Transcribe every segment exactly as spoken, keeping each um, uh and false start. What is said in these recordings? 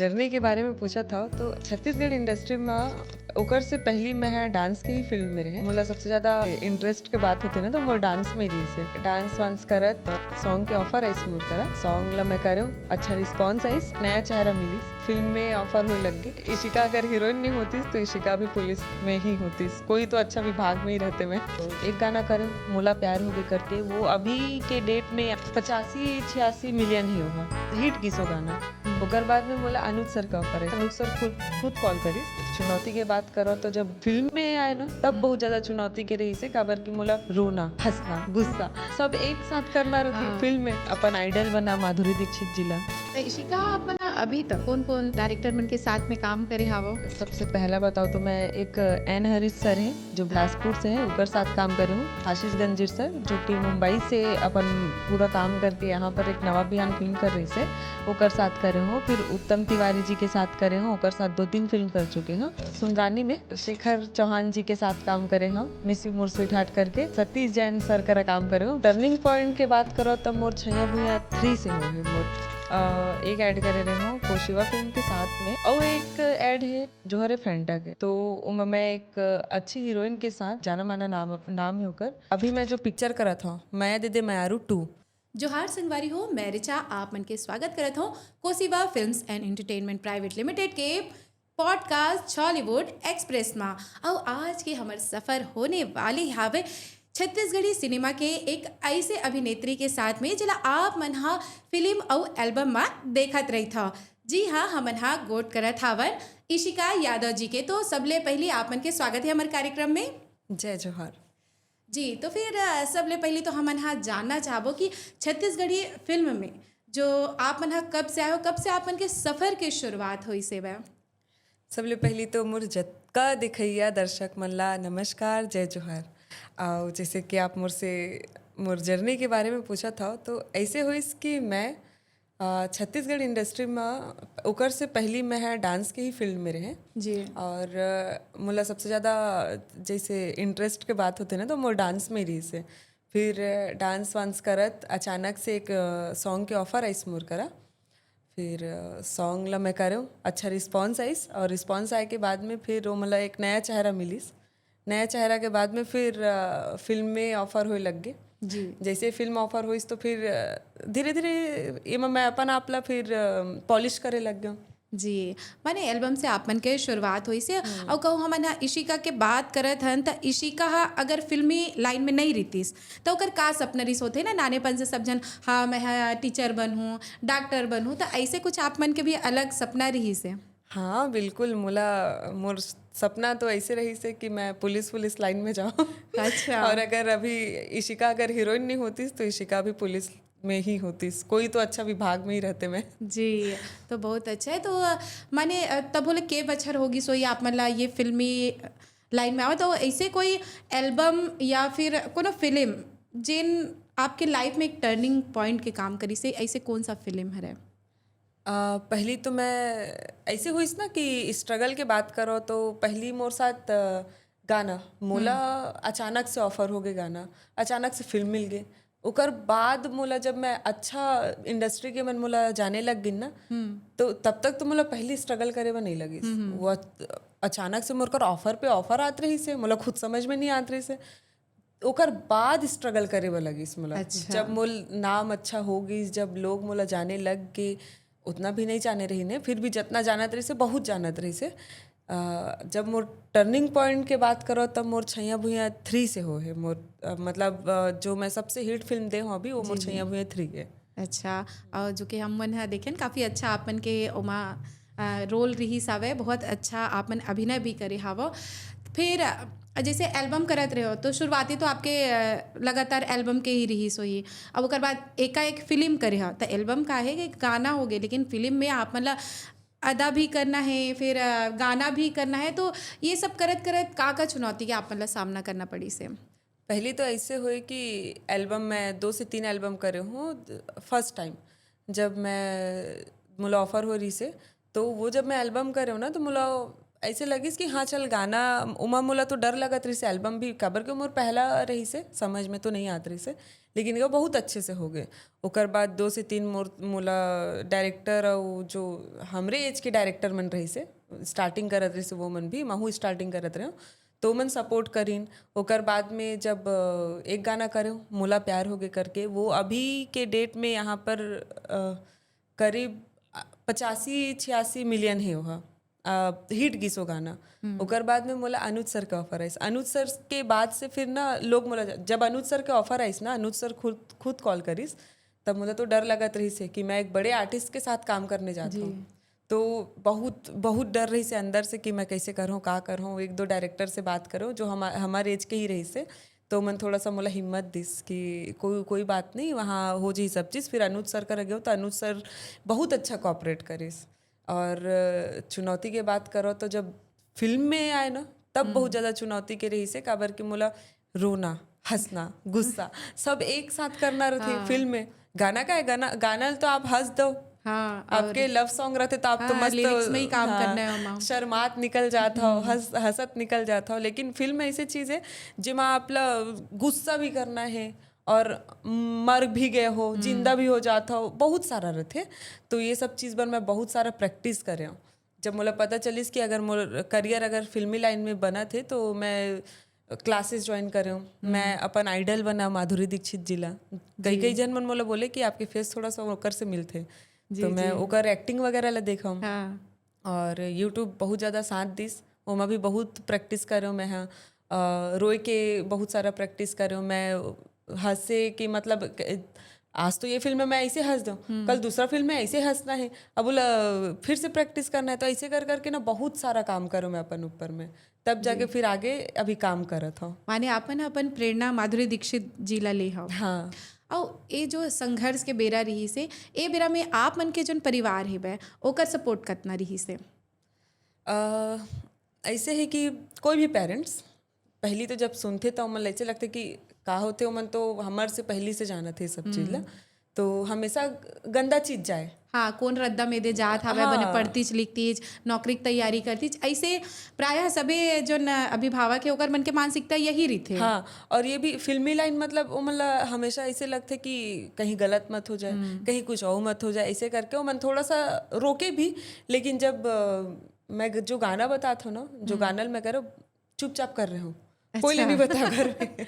Journey के बारे में पूछा था तो छत्तीसगढ़ इंडस्ट्री में ओकर से पहली मैं है डांस के ही फील्ड में रहे। मोला सबसे ज्यादा इंटरेस्ट के बात होते ना तो मोर डांस में रही से डांस वांस करत सॉन्ग के ऑफर आइस मोर करा। सॉन्ग ला मैं करे अच्छा रिस्पॉन्स आइस, नया चेहरा मिली। फिल्म में ऑफर होए लग गई। इशिका अगर हीरोइन नहीं होती तो इशिका भी पुलिस में ही होती, कोई तो अच्छा विभाग में ही रहते मैं। तो एक गाना करे मोला प्यार हो गए करके, वो अभी के डेट में पचासी छियासी मिलियन ही होगा, हिट गीस वो गाना। ओकर बाद में मोला अनुज सर का ऑफर है। अनुज सर खुद खुद कॉल करिस। चुनौती के बात करो तो जब फिल्म में आए ना तब बहुत ज्यादा चुनौती के रही से, काबर कि मोला रोना, हंसना, गुस्सा सब एक साथ करना रहती। हाँ। फिल्म में अपन आइडल बना माधुरी दीक्षित जी ला। तो इशिका, आप मन अभी तक कौन कौन डायरेक्टर मन के साथ में काम करे हावो? सबसे पहला बताओ तो मैं एक एन हरीश सर है जो बिलासपुर से है, ओकर साथ काम करे हूँ। आशीष गंजीर सर जो कि मुंबई से अपन पूरा काम करके यहाँ पर एक नवा बिहान फिल्म कर रही से, ओकर साथ करे हूँ। फिर उत्तम तिवारी जी के साथ करे हूँ, ओकर साथ दो तीन फिल्म कर चुके हूँ। सुंदरानी में शेखर चौहान जी के साथ काम करे हूँ, मिस यू मोर स्वीटहार्ट करके। सतीश जैन सर करा काम करे हूँ। टर्निंग पॉइंट के बात करो तो मोर छैया भुइया थ्री से हो गए मोर। अ, एक ऐड करे रहे हूँ कोशिवा फिल्म के साथ में, और एक ऐड है जो हरे फैंटा के, तो ओमा मैं एक अच्छी हीरोइन के साथ, जाना माना नाम नाम है ओकर। अभी मैं जो पिक्चर करत हूँ, मया दे दे मयारू टू। जोहार संगवारी हो, मैं रिचा आप मन के स्वागत करत हूँ Kosiva films and entertainment private limited के पॉडकास्ट छॉलीवुड एक्सप्रेस मा। अउ आज के हमर सफर होने वाली हावे छत्तीसगढ़ी सिनेमा के एक ऐसे अभिनेत्री के साथ में, जेला आप मन हा फिल्म अउ एल्बम मा देखत रहिथव। जी हाँ, हमन हा गोठ करत हावन इशिका यादव जी के। तो सबले पहली आप मन के स्वागत है हमर कार्यक्रम में। जय जोहार। जी, तो फिर, अ, सबले पहली तो हमन हा जानना चाहबो कि छत्तीसगढ़ी फिल्म में जो आप मन हा कब से आए हो, कब से आप मन के सफर के शुरुआत होइस हेवय? सबले पहली तो मोर जतका देखइया दर्शक मन ला नमस्कार, जय जोहार। अउ जैसे कि आप मोर से मोर जर्नी के बारे में पूछत हव, तो ऐसे होइस कि मैं, अ, छत्तीसगढ़ इंडस्ट्री में, ओकर से पहली मैं है डांस के ही फील्ड में रहे। जी। और, अ, मोला सबसे ज्यादा जैसे इंटरेस्ट के बात होते ना, तो मोर डांस में रही से। फिर, अ, डांस वांस करत अचानक से एक, अ, सॉन्ग के ऑफर आइस मोर करा। फिर, अ, सॉन्ग ला मैं करेंव, अच्छा रिस्पॉन्स आइस, और रिस्पॉन्स आए के बाद में फिर वो मोला एक नया चेहरा मिलिस। नया चेहरा के बाद में फिर, अ, फिल्म में ऑफर होए लग गए। जी। जैसे फिल्म ऑफर होइस तो फिर, अ, धीरे-धीरे एमा मैं अपन आप ला फिर, अ, पॉलिश करे लग गया। जी, माने एल्बम से आप मन के शुरुआत होइस हे। हम्म। अउ कहूँ हमन ह इशिका के बात करत हन, त इशिका ह अगर फिल्मी लाइन में नहीं रहितिस, त ओकर का सपना रिहिस होथे ना? नानेपन से सब झन, "हाँ, मैं ह टीचर बनहूँ, डॉक्टर बनहूँ," त ऐसे कुछ आप मन के भी अलग सपना रिहिस हे? हाँ, बिल्कुल, मोला, मोर सपना तो ऐसे रहिस हे कि मैं पुलिस, पुलिस लाइन में जाऊँ। अच्छा। और अगर अभी इशिका अगर हीरोइन नहीं होतिस, तो इशिका भी पुलिस में ही होतिस, कोई तो अच्छा विभाग में ही रहते मैं। जी, तो बहुत अच्छा है। तो, अ, माने, अ, तब होले के बछर होगिस होही आप मन ला ये फिल्मी लाइन में आवा, तो ऐसे कोई एल्बम या फिर कोनो फिल्म जेन आपके लाइफ में एक टर्निंग पॉइंट के काम करिस हे, ऐसे कौन सा फिल्म हरे? अ, पहली तो मैं ऐसे होइस ना कि स्ट्रगल के बात करो, तो पहली मोर साथ, अ, गाना, मोला हम्म। अचानक से ऑफर हो गए गाना, अचानक से फिल्म मिल गए। ओकर बाद मोला, जब मैं अच्छा इंडस्ट्री के मन मोला जाने लग गिन ना, हम्म। तो तब तक तो मोला पहली स्ट्रगल करे बर नहीं लगिस। हम्म, हम्म। वो अच-, अचानक से मोर कर ऑफर पे ऑफर आत रहिस हे, मोला खुद समझ में नहीं आत रहिस हे। ओकर बाद स्ट्रगल करे बर लगिस मोला। अच्छा। जब मोर नाम अच्छा हो गिस, जब लोग मोला जाने लग गए, उतना भी नहीं जाने रहिन हे, फिर भी जितना जानत रहिस हे, बहुत जानत रहिस हे। अ, जब मोर टर्निंग पॉइंट के बात करो, तब मोर छैया भुइया थ्री से हो हे। मोर, अ, मतलब, अ, जो मैं सबसे हिट फिल्म दे हूँ अभी, वो मोर जी, जी। छैया भुइया थ्री है। अच्छा, और जो कि हम मन ह देखेन, काफ़ी अच्छा आप मन के ओमा, अ, रोल रिहिस हावय, बहुत अच्छा आप मन अभिनय भी करे हावव। फिर, अ, जैसे एल्बम करत रहे हो, तो शुरुआती तो आपके, अ, लगातार एल्बम के ही रिहिस होही। अब ओकर बाद एकाएक फिल्म करे हो, तो एल्बम का है कि गाना हो गए, लेकिन फिल्म में आप मन ला अदा भी करना है, फिर, अ, गाना भी करना है, तो ये सब करत-करत का-का चुनौती के आप मन ला सामना करना पड़िस हे? पहली तो ऐसे होए कि एल्बम, मैं दो से तीन एल्बम करे हूँ, फर्स्ट टाइम जब मैं, मोला ऑफर हो रहिस हे, तो वो जब मैं एल्बम करे हूँ ना, तो मोला ऐसे लगिस कि हाँ चल गाना, ओमा मोला तो डर लगत रहिस एल्बम भी, काबर के मोर पहला रहिस हे, समझ में तो नहीं आत रहिस हे, लेकिन वो बहुत अच्छे से हो गए। ओकर बाद दो से तीन मोर मोला डायरेक्टर अउ जो हमरे एज के डायरेक्टर मन रहिस हे, स्टार्टिंग करत रहिस हे, वो मन भी, महू स्टार्टिंग करत रहे, तो मन सपोर्ट करिन। ओकर बाद में जब अ, एक गाना करे मोला प्यार होगे करके, वो अभी के डेट में यहाँ पर अ, करीब पचासी छियासी मिलियन हे ओहा, हिट गिस वो गाना। ओकर बाद में मोला अनुज सर के ऑफर आइस। अनुज सर के बाद से फिर ना लोग मोला, जब अनुज सर के ऑफर आइस ना, अनुज सर खुद खुद कॉल करिस, तब मोला तो डर लगत रहिस हे कि मैं एक बड़े आर्टिस्ट के साथ काम करने जात हूँ। तो बहुत बहुत डर रहिस हे अंदर से कि मैं कैसे करहूँ, का करहूँ। एक दो डायरेक्टर से बात करो जो हमा हमारे एज के ही रहिस हे, तो मन थोड़ा सा मोला हिम्मत दिस कि कोई कोई बात नहीं, वहाँ हो जाही सब चीज़। फिर अनुज सर करा गेंव तो अनुज सर बहुत अच्छा कोऑपरेट करिस। और अ, चुनौती के बात करो तो जब फिल्म में आए ना, तब बहुत ज़्यादा चुनौती के रहिस हे, काबर कि मोला रोना, हंसना, गुस्सा सब एक साथ करना रहिथे फिल्म में। गाना का है, गाना गाना ल तो आप हंस दो, हाँ, आपके लव सॉन्ग रहिथे तो आप तो हाँ, मस्त लिरिक्स में ही काम हाँ, करना है ओमा। शर्मात निकल जात हो, हंस हंसत निकल जात हो, लेकिन फिल्म ऐसी चीज है जेमा आप ला गुस्सा भी करना है और मर भी गए हो, जिंदा भी हो जात हो, बहुत सारा रहिथे। तो ये सब चीज बर मैं बहुत सारा प्रैक्टिस करे हूँ। जब मोला पता चलिस कि अगर मोर करियर अगर फिल्मी लाइन में बनत हे तो मैं क्लासेस ज्वाइन करे हूँ। मैं अपन आइडल बना माधुरी दीक्षित जी ला। कई कई जन मन मोला बोले कि आपके फेस थोड़ा सा ओकर से मिलथे, तो मैं ओकर एक्टिंग वगैरह ला देखा हूँ। हाँ। और यूट्यूब बहुत ज़्यादा साथ दिस, ओमा भी बहुत प्रैक्टिस करे हूँ मैं। हाँ, अ, रोए के बहुत सारा प्रैक्टिस करे हूँ मैं, हंसे कि मतलब क- आज तो ये फिल्म में मैं ऐसे हंस दूँ, कल दूसरा फिल्म में ऐसे हंसना है, अब बोला फिर से प्रैक्टिस करना है। तो ऐसे कर करके ना बहुत सारा काम करो मैं अपन ऊपर में, तब जाके फिर आगे अभी काम करत हूँ। माने आप मन अपन प्रेरणा माधुरी दीक्षित जी ला ले हव। हाँ। अउ ये जो संघर्ष के बेरा रहिस हे, ए बेरा में आप मन के जोन परिवार हेबे ओकर सपोर्ट कतना रहिस हे? अ, ऐसे है कि कोई भी पेरेंट्स पहली तो जब सुनथे तो मन ऐसे लगथे कि का होथे, ओमन तो हमर से पहली से जानत हे सब चीज ला, तो हमेशा गंदा चीज जाए। हाँ, कौन रद्दा में दे जात हवे, बने पढ़तीच लिखतीच, नौकरी की तैयारी करतीच, ऐसे प्रायः सबे जोन अभिभावक हे ओकर मन के मानसिकता यही रहिथे। हाँ, और ये भी फिल्मी लाइन मतलब ओमन ला हमेशा ऐसे लगथे कि कहीं गलत मत हो जाए, कहीं कुछ और मत हो जाए, ऐसे करके ओमन थोड़ा सा रोके भी। लेकिन जब अ, मैं ग- जो गाना बतात हूँ ना, जो गाना मैं करो चुपचाप कर रहे हो, कोई ले नहीं बता घर में।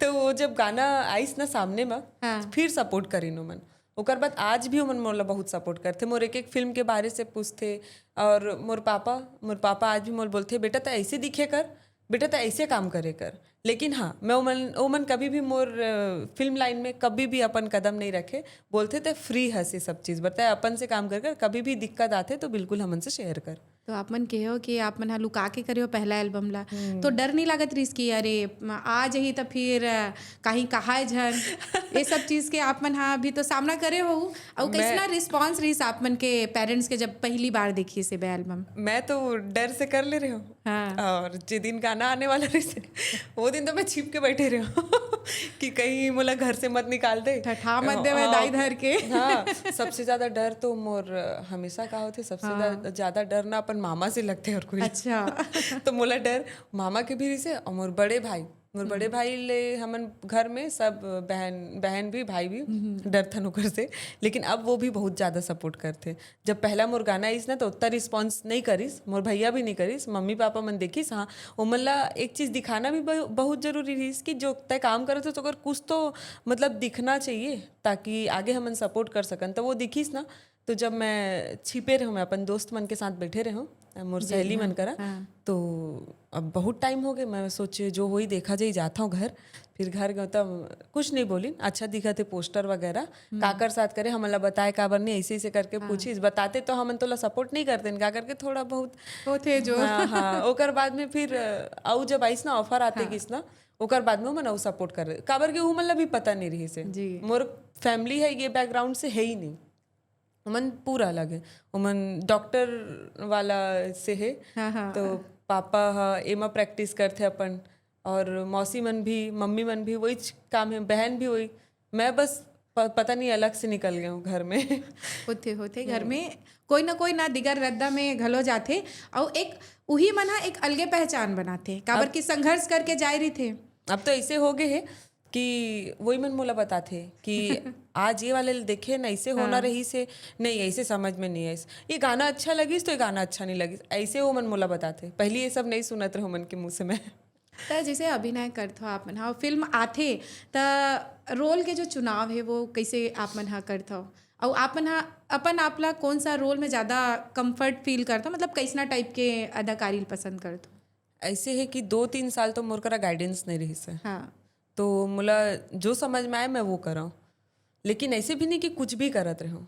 तो वो जब गाना आइस ना सामने में, हाँ। फिर सपोर्ट करिन ओमन। ओकर बाद आज भी ओमन मोला बहुत सपोर्ट करथे, मोर एक एक फिल्म के बारे से पूछथे। और मोर पापा मोर पापा आज भी मोला बोलथे, बेटा त ऐसे दिखे कर, बेटा त ऐसे काम करे कर। लेकिन हाँ, मैं ओमन ओमन कभी भी मोर अ, फिल्म लाइन में कभी भी अपन कदम नहीं रखे। बोलथे त फ्री हस ये सब चीज, बता अपन से काम कर कर, कभी भी दिक्कत आथे तो बिल्कुल हमन से शेयर कर। तो आप मन कहे हो कि आप मन ह लुका के करे हो पहला एल्बम ला, तो डर नहीं लागत रहिस कि अरे म- आ जाही त फिर अ, कहीं कहाए झन, ये सब चीज के आप मन ह अभी तो सामना करे हो? अउ कैसना रिस्पॉन्स रहिस आप मन के पेरेंट्स के जब पहली बार देखिस हे एल्बम? मैं तो डर से कर ले रहे हूँ। हाँ। और जे दिन गाना आने वाला रहिस हे, वो दिन तो मैं छिप के बैठे रहे हूँ कि कहीं मोला घर से मत निकाल दे, ठठा मत देवे दाई धर के। हाँ, सबसे ज्यादा डर तो मोर हमेशा का होथे, सबसे ज्यादा- ज्यादा डर ना अपन मामा से लगथे और कोई। अच्छा। तो मोला डर मामा के भी रहिस हे और मोर बड़े भाई, मोर बड़े भाई ले हमन घर में सब बहन बहन भी, भाई भी डरथन ओकर से। लेकिन अब वो भी बहुत ज्यादा सपोर्ट करथे। जब पहला मोर गाना आइस ना तो उतना रिस्पॉन्स नहीं करिस, मोर भैया भी नहीं करिस, मम्मी पापा मन देखिस। हाँ, ओमन ला एक चीज दिखाना भी बहु- बहुत जरूरी रहिस कि जो तय काम करत हो तो ओकर कुछ तो मतलब दिखना चाहिए, ताकि आगे हमन सपोर्ट कर सकन। तो वो दिखिस ना, तो जब मैं छिपे रहूँ, मैं अपन दोस्त मन के साथ बैठे रहूँ, मोर सहेली मन करा, तो अब बहुत टाइम हो गए, मैं सोचे जो होई देखा जाई, जाता हूँ घर। फिर घर गए तब कुछ नहीं बोली, अच्छा दिखा थे पोस्टर वगैरह, काकर साथ करे, हमन ला बताए काबर नहीं, ऐसे ऐसे करके पूछिस, बताते तो हमन तोला सपोर्ट नहीं करते, का करके थोड़ा बहुत होथे जो। हाँ, हाँ। ओकर बाद में फिर अ, अउ जब आइस ना ऑफर आते गिस ना, ओकर बाद में ओमन अउ सपोर्ट कर रहे, काबर के ओमन ला भी पता नहीं रहिस हे। जी। मोर फैमिली है ये बैकग्राउंड से है ही नहीं, ओमन पूरा अलग है, ओमन डॉक्टर वाला से है। हाँ, हाँ। तो पापा हा एमा प्रैक्टिस करथे अपन, और मौसी मन भी, मम्मी मन भी वही काम है, बहन भी वही। मैं बस प, पता नहीं, अलग से निकल गए हूँ घर में। होथे होथे घर में कोई ना कोई ना दिगर रद्दा में घलो जाथे। अउ एक उही मन ह एक अलगे पहचान बनाथे, काबर कि संघर्ष करके जाए रहिथे। अब तो ऐसे हो गए है कि वही मन मोला बताथे कि आज ये वाले देखे ना, ऐसे होना रहिस हे, नहीं, ऐसे समझ में नहीं आइस, ये गाना अच्छा लगिस तो ये गाना अच्छा नहीं लगिस, ऐसे वो मन मोला बताथे। पहली ये सब नहीं सुनत रहे मन के मुंह से मैं। त जैसे अभिनय करथो आप मन ह, फिल्म आथे त रोल के जो चुनाव हे वो कैसे आप मन ह करथो, अउ आप मन ह अपन आप ला कौन सा रोल में ज्यादा कंफर्ट फील करथो, मतलब कैसना टाइप के अदाकारी ल पसंद करथो? ऐसे है कि दो तीन साल तो मोर करा गाइडेंस नहीं रहिस हे। हाँ। तो मोला जो समझ में आए मैं वो करौं, लेकिन ऐसे भी नहीं कि कुछ भी करत रहूँ।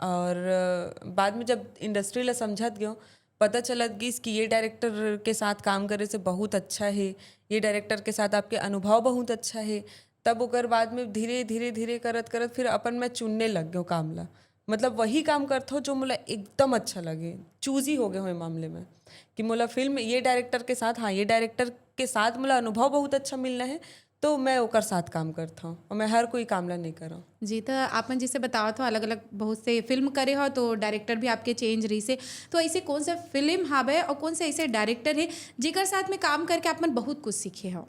और अ, बाद में जब इंडस्ट्री ला समझत गयो, पता चलत गिस कि ये डायरेक्टर के साथ काम करे से बहुत अच्छा है, ये डायरेक्टर के साथ आपके अनुभव बहुत अच्छा है, तब ओकर बाद में धीरे धीरे धीरे करत करत फिर अपन मैं चुनने लग गयो काम ला। मतलब वही काम करथो जो मोला एकदम अच्छा लगे, चूजी हो गए हो ये मामले में कि मोला फिल्म ये डायरेक्टर के साथ, हाँ, ये डायरेक्टर के साथ मोला अनुभव बहुत अच्छा मिलना है, तो मैं ओकर साथ काम करथौं और मैं हर कोई काम ला नहीं करौं। जी, त आप मन जैसे बतावत हो, अलग-अलग बहुत से फिल्म करे हो, तो डायरेक्टर भी आपके चेंज रहिस हे। तो ऐसे कौन सा फिल्म हावय और कौन से ऐसे डायरेक्टर हे, जेकर साथ में काम करके आप मन बहुत कुछ सीखे हो?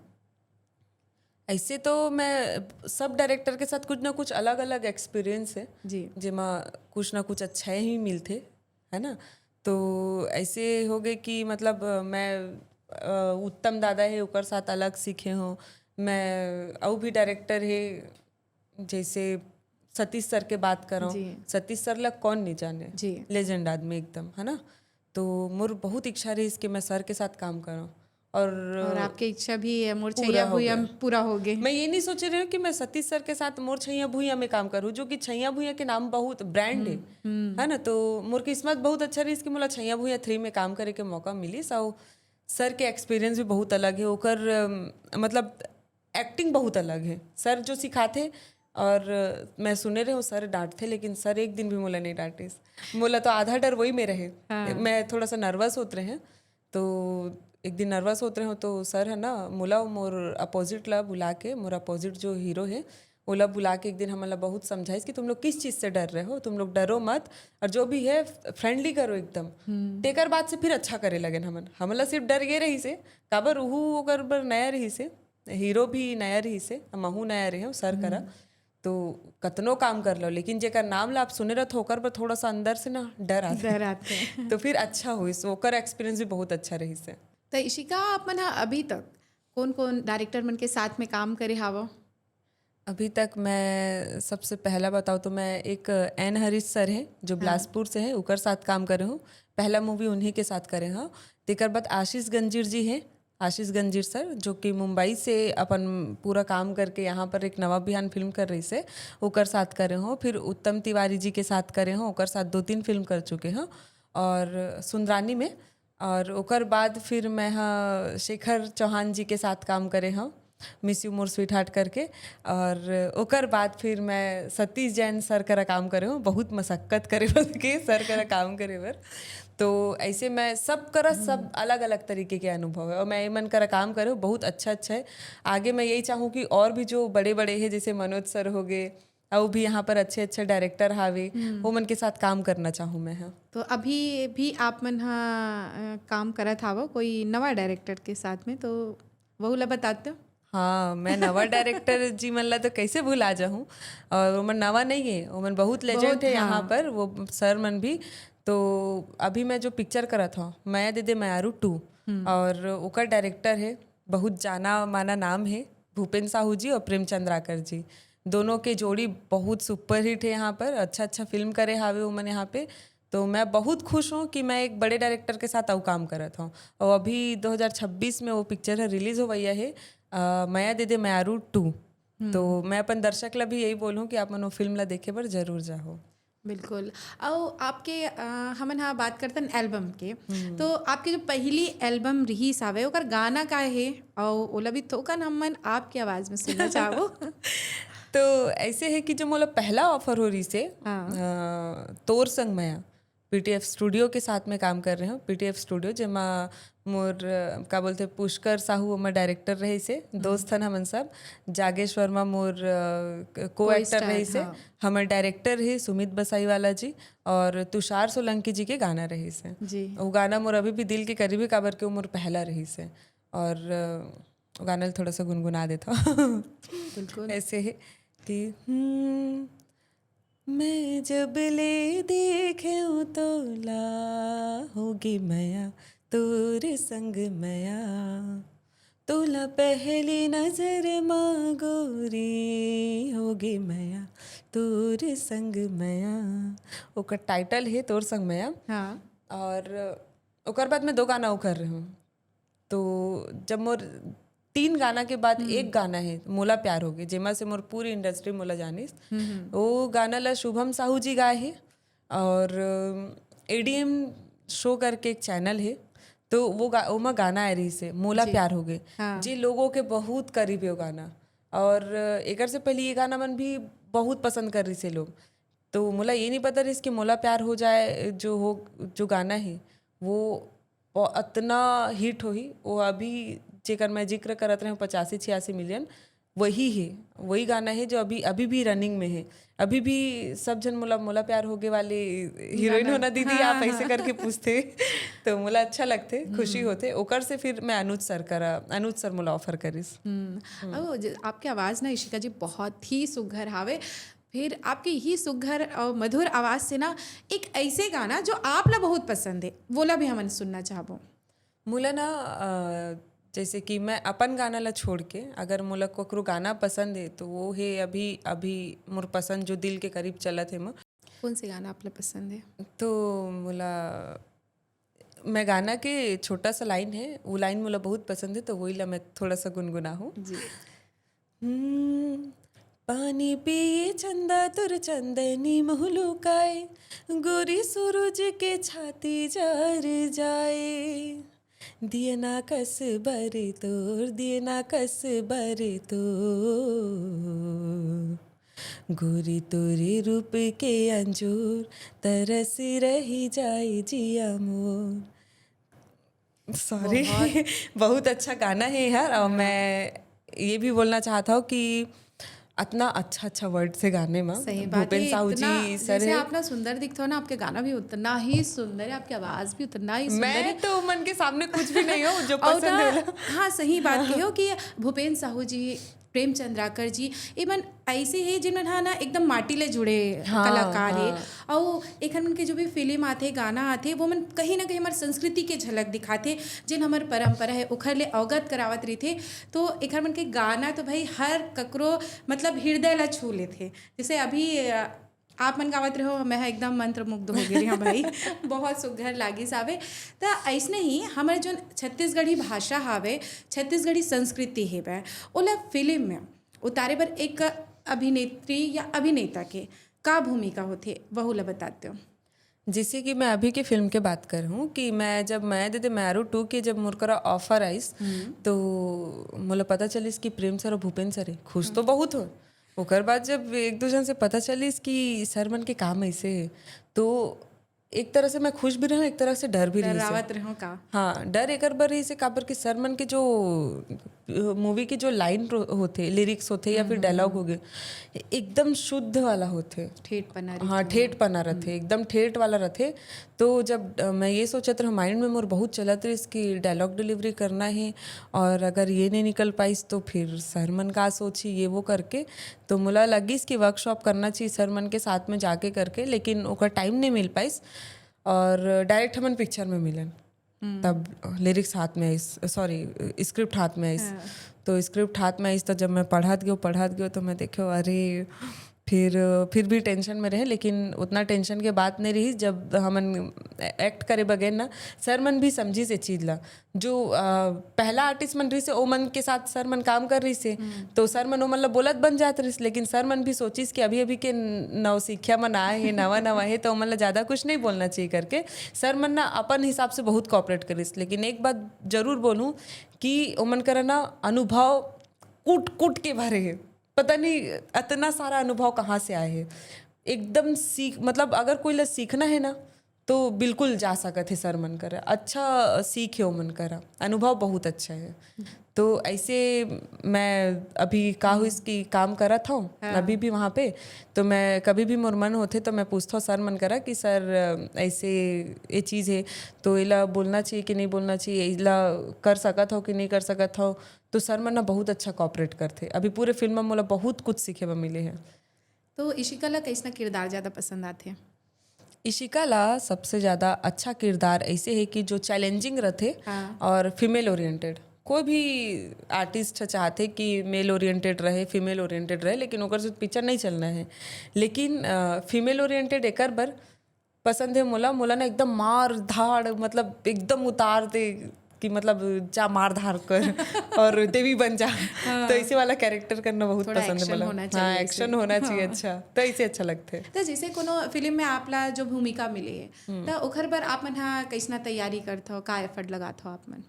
ऐसे तो मैं सब डायरेक्टर के साथ कुछ ना कुछ अलग-अलग एक्सपीरियंस है, जी। जेमा कुछ ना कुछ अच्छा ही मिलथे, है ना? तो ऐसे हो गए कि मतलब मैं, अ, उत्तम दादा है, ओकर साथ अलग सीखे हों। मैं अउ भी डायरेक्टर है, जैसे सतीश सर के बात करौं, जी। सतीश सर ला कौन नहीं जाने, जी। लेजेंड आदमी एकदम, है ना? तो मोर बहुत इच्छा रहिस कि मैं सर के साथ काम करौं। और और आपके इच्छा भी है, मोर पूरा छैया हो भुइया गया। में पूरा हो गए। मैं ये नहीं सोच रही हूँ कि मैं सतीश सर के साथ मोर छैया भुइया में काम करूँ, जो कि छैया भुइया के नाम बहुत ब्रांड है, है ना? तो मोर किस्मत बहुत अच्छा रहिस कि मोला छैया भुइया थ्री में काम करे के मौका मिलिस। और सर के एक्सपीरियंस भी बहुत अलग है, ओकर अम, मतलब एक्टिंग बहुत अलग है। सर जो सिखाथे, और अ, मैं सुने रहे हूँ सर डांटथे, लेकिन सर एक दिन भी मोला नहीं डांटिस। मोला तो आधा डर वही में रहे। हाँ। मैं थोड़ा सा नर्वस होत रहे, तो एक दिन नर्वस होत रहे हूँ, तो सर है ना, मोला मोर अपोजिट ला बुला के, मोर अपोजिट जो हीरो है, ओला बुला के एक दिन हमन ला बहुत समझाइस कि तुम लोग किस चीज़ से डर रहे हो, तुम लोग डरो मत, और जो भी है फ्रेंडली करो एकदम। तेकर बाद से फिर अच्छा करे लगेन हमन। हमन ला सिर्फ डर ये रहिस हे, काबर उहू ओकर बर नया रहिस हे, हीरो भी नया रहिस हे, महू नया रहे सर करा। तो कतनो काम कर लो, लेकिन जेकर नाम ला आप सुने रहत हो, ओकर बर थोड़ा सा अंदर से ना डर आथे। डर आथे। तो फिर अच्छा होइस, ओकर एक्सपीरियंस भी बहुत अच्छा रहिस हे। तो इशिका, आप मन ह अभी तक कौन कौन डायरेक्टर मन के साथ में काम करे हावो? अभी तक मैं सबसे पहला बताऊँ तो मैं एक एन हरीश सर हैं, जो बिलासपुर से हैं, उकर साथ काम करे हूँ। पहला मूवी उन्हीं के साथ करे हूँ। तेकर बाद आशीष गंजीर जी हैं, आशीष गंजीर सर, जो कि मुंबई से अपन पूरा काम करके यहाँ पर एक नवा बिहान फिल्म कर रहिस हे, ओकर साथ करे हूँ। फिर उत्तम तिवारी जी के साथ करे हूँ, ओकर साथ दो तीन फिल्म कर चुके हूँ। और सुंदरानी में, और ओकर बाद फिर मैं ह शेखर चौहान जी के साथ काम करे हूँ, मिस यू मोर स्वीटहार्ट करके। और ओकर बाद फिर मैं सतीश जैन सर करा काम करे हूँ, बहुत मशक्कत करे बर के सर करा काम करे बर। तो ऐसे मैं सब करा सब अलग-अलग तरीके के अनुभव है, और मैं एमन करा काम करे हूँ, बहुत अच्छा-अच्छा है। आगे मैं यही चाहूँ कि और भी जो बड़े-बड़े हैं, जैसे मनोज सर हो गए, अउ भी यहाँ पर अच्छे-अच्छे डायरेक्टर हावे, ओमन के साथ काम करना चाहूँ मैं ह। तो अभी भी आप मन ह, अ, काम करत हावो कोई नवा डायरेक्टर के साथ में, तो वहू ला बतात हो? हाँ, मैं नवा डायरेक्टर जी मन ला तो कैसे भुला जाहूँ, और ओमन नवा नहीं है, ओमन बहुत लेजेंड बहुत, है यहाँ हाँ। पर, वो सर मन भी। तो अभी मैं जो पिक्चर करत हूँ, मया दे दे मयारू टू, और ओकर डायरेक्टर है बहुत जाना माना नाम है भूपेन साहू जी और प्रेम चंद्राकर जी। दोनों के जोड़ी बहुत सुपरहिट है यहाँ पर, अच्छा अच्छा फिल्म करे हावे ओमन यहाँ पे। तो मैं बहुत खुश हूँ कि मैं एक बड़े डायरेक्टर के साथ अउ काम करत हूँ। और अभी दो हज़ार छब्बीस में वो पिक्चर है, रिलीज होवइया है, अ, मया दे दे मयारू टू। तो मैं अपन दर्शक ला भी यही बोलूँ कि आप मन वो फिल्म ला देखे बर जरूर जाहो। बिल्कुल। अउ आपके, अ, हमन ह बात करतन एल्बम के, तो आपके जो पहली एल्बम रिहिस हावे, ओकर गाना का हे, अउ ओला भी थोकन हमन आपके आवाज में सुनना चाहबो। तो ऐसे है कि जो मोला पहला ऑफर हो रही से, हाँ। अ, तोर संग मया, पीटीएफ स्टूडियो के साथ में काम कर रहे हूँ। पीटीएफ स्टूडियो, जेमा मोर, अ, का बोलथे, पुष्कर साहू ओमा डायरेक्टर रहिस हे, दोस्त हन हमन सब। जागेश वर्मा मोर, अ, को एक्टर रहिस हे, हमर डायरेक्टर हे सुमित बसाई वाला जी, और तुषार सोलंकी जी के गाना रहिस हे। वो गाना मोर अभी भी दिल के करीब हे, काबर के वो मोर पहला रहिस हे। और, अ, वो गाना ल थोड़ा सा गुनगुना देथव। बिल्कुल। ऐसे हे कि, हम्म, मैं जब ले देखेंव तोला, होगे मया तोर संग मया, तोला पहली नजर मा गोरी, होगे मया तोर संग मया। ओकर टाइटल हे तोर संग मया। हाँ। और ओकर बाद मैं दो गाना अउ कर रहे हूँ। तो जब मोर तीन गाना के बाद एक गाना हे मोला प्यार होगे, जेमा से मोर पूरी इंडस्ट्री मोला जानिस। वो गाना ला शुभम साहू जी गाए हे और एडीएम शो करके एक चैनल हे, तो वो गा-, ओमा गाना आए रहिस हे मोला प्यार होगे, जे लोगों के बहुत करीब हे वो गाना। और एकर से पहले ये गाना मन भी बहुत पसंद कर रहिस हे लोग। तो मोला ये नहीं पता रहिस कि मोला प्यार हो जाए जो हो, जो गाना हे वो, वो अतना हिट होही। वो अभी जेकर मैं जिक्र करत रहे हूँ, पचासी छियासी मिलियन, वही हे, वही गाना हे जो अभी, अभी भी रनिंग में हे। अभी भी सब झन मोला, मोला प्यार होगे वाली हीरोइन हो ना दीदी, आप ऐसे करके पूछथे। तो मोला अच्छा लगथे, खुशी होथे। ओकर से फिर मैं अनुज सर करा, अनुज सर मोला ऑफर करिस। हम्म। ओ, ज-, आपके आवाज ना, इशिका जी, बहुत ही सुघर हावे। फिर आपके ही सुघर और मधुर आवाज से ना एक ऐसे गाना जो आप ला बहुत पसंद हे, वो ला भी हमन सुनना चाहबो। मोला ना, अ, जैसे कि मैं अपन गाना ला छोड़ के, अगर मोला ककरो गाना पसंद हे, तो वो हे अभी, अभी मोर पसंद जो दिल के करीब चलत हे, म- कौन से गाना आप ला पसंद हे? तो मोला, मैं गाना के छोटा सा लाइन हे, वो लाइन मोला बहुत पसंद हे, तो वही ला मैं थोड़ा सा गुनगुना हूँ। जी। हम्म, पानी पिए चंदा तोर चंदनी मुँह लुकाए, गोरी सूरज के छाती जर जाए। दियना कस बर तोर, दियना कस बर तोर, गोरी तोरे रूप के अंजोर, तरस रही जाए जिया मोर। सॉरी। बहुत अच्छा गाना हे यार। और मैं ये भी बोलना चाहत हूँ कि अतना अच्छा अच्छा वर्ड से गाने में सही बात हे, भूपेन साहू जी सर हे। आप ना सुंदर दिखते हो ना, आपके गाना भी उतना ही सुंदर हे, आपकी आवाज भी उतना ही सुंदर हे। मैं तो मन के सामने कुछ भी नहीं हूँ, जो पसंद हे। हाँ, सही बात कहो कि भूपेन साहू जी, प्रेम चंद्राकर जी, ये मन ऐसे हे जिनमन हा ना एकदम माटी ले जुड़े कलाकार हे। अउ एखर मन के जो भी फिल्म आथे, गाना आथे, वो मन कहीं ना कहीं हमर संस्कृति के झलक दिखाथे, जेन हमर परंपरा हे ओखर ले अवगत करावत रहिथे। तो एखर मन के गाना तो भाई हर ककरो मतलब हृदय ला छू लेथे। जैसे अभी, अ, आप मन गावत रहो, मैं एकदम मंत्रमुग्ध हो गे रही हूँ भाई। बहुत सुघर लागिस हावे। त ऐसने ही हमर जोन छत्तीसगढ़ी भाषा हावे, छत्तीसगढ़ी संस्कृति हेवय, ओला फिल्म में उतारे बर एक अभिनेत्री या अभिनेता के का भूमिका होथे, वहू ला बताते हो। जैसे कि मैं अभी के फिल्म के बात कर हूँ कि मैं जब मैं दे दे म्यारू टू के जब मोर करा ऑफर आइस, तो मोला पता चलिस कि प्रेम सर और भूपेन सर हे। खुश तो बहुत हो, ओकर बाद जब एक दो जन से पता चलिस कि सर मन के काम ऐसे हे, तो एक तरह से मैं खुश भी रहूँ, एक तरह से डर भी रहिस हे। डरावत रहूँ का? हाँ, डर एकर बर रहिस हे, काबर कि सर मन के जो, अ, मूवी के जो लाइन रो-, होथे, लिरिक्स होथे या फिर डायलॉग होगे, एकदम शुद्ध वाला होथे। ठेठ पना रहिथे। हाँ, ठेठ पना रथे, एकदम ठेठ वाला रथे। तो जब, अ, मैं ये सोचत रहूँ, माइंड में मोर बहुत चलत रहिस कि डायलॉग डिलीवरी करना हे और अगर ये नहीं निकल पाइस तो फिर सर मन का सोची, ये वो करके। तो मोला लगिस कि वर्कशॉप करना चाहिए सर मन के साथ में जाके करके, लेकिन ओकर टाइम नहीं मिल पाइस और डायरेक्ट हमन पिक्चर में मिलन। तब लिरिक्स हाथ में आइस, सॉरी, स्क्रिप्ट हाथ में आइस। तो स्क्रिप्ट हाथ में आइस, तो जब मैं पढ़त गयो, पढ़त गयो, तो मैं देखे, अरे, फिर, फिर भी टेंशन में रहे, लेकिन उतना टेंशन के बात नहीं रही। जब हमन एक्ट करे बगेर ना, सर मन भी समझिस ए चीज ला। जो, अ, पहला आर्टिस्ट मन रहिस हे, ओ मन के साथ सर मन काम कर रहिस हे, तो सर मन ओ मन ला बोलत बन जात रहिस, लेकिन सर मन भी सोचिस कि अभी-अभी के न-, नवसिखिया मन आए हे, नवा-नवा हे, तो ओ मन ला ज्यादा कुछ नहीं बोलना चाहिए करके सर मन ना अपन हिसाब से बहुत कोऑपरेट करिस। लेकिन एक बात जरूर बोलूँ कि ओ मन करा ना अनुभव कूट-कूट के भरे हे, पता नहीं अतना सारा अनुभव कहाँ से आए हे। एकदम सीख, मतलब अगर कोई ला सीखना हे ना, तो बिल्कुल जा सकत हे सर मन करा। अच्छा सीख हे ओमन करा, अनुभव बहुत अच्छा हे। तो ऐसे मैं अभी का होइस कि काम करत हूँ, हाँ। अभी भी वहाँ पे, तो मैं कभी भी मोर मन होथे तो मैं पूछत हूँ सर मन करा कि सर, ऐसे ये चीज़ हे, तो एला बोलना चाहिए कि नहीं बोलना चाहिए, एला कर सकत हो कि नहीं कर सकत हो। तो सर मन ना बहुत अच्छा कोऑपरेट करथे। अभी पूरे फिल्म में मोला बहुत कुछ सीखे बर मिले हे। तो इशिका ला कैसना किरदार ज्यादा पसंद आथे? इशिका ला सबसे ज्यादा अच्छा किरदार ऐसे हे कि जो चैलेंजिंग रथे, हाँ। और फीमेल ओरिएंटेड। कोई भी आर्टिस्ट चाहथे कि मेल ओरिएंटेड रहे, फीमेल ओरिएंटेड रहे, लेकिन ओकर से पिक्चर नहीं चलना है। लेकिन फीमेल ओरिएंटेड एकर बर पसंद है मोला। मोला ना एकदम मार धाड़, मतलब एकदम उतार दे कि मतलब जा मार धाड़ कर और देवी बन जा। हाँ। तो ऐसे वाला कैरेक्टर करना बहुत पसंद है मोला। हाँ, एक्शन होना चाहिए। अच्छा, तो ऐसे अच्छा लगता है। तो जैसे कोनो फिल्म में आपला जो भूमिका मिले है, हम्म। तो ओखर बर आप मन हा कैसना तैयारी करत हो, का एफर्ट लगात हो आप मन?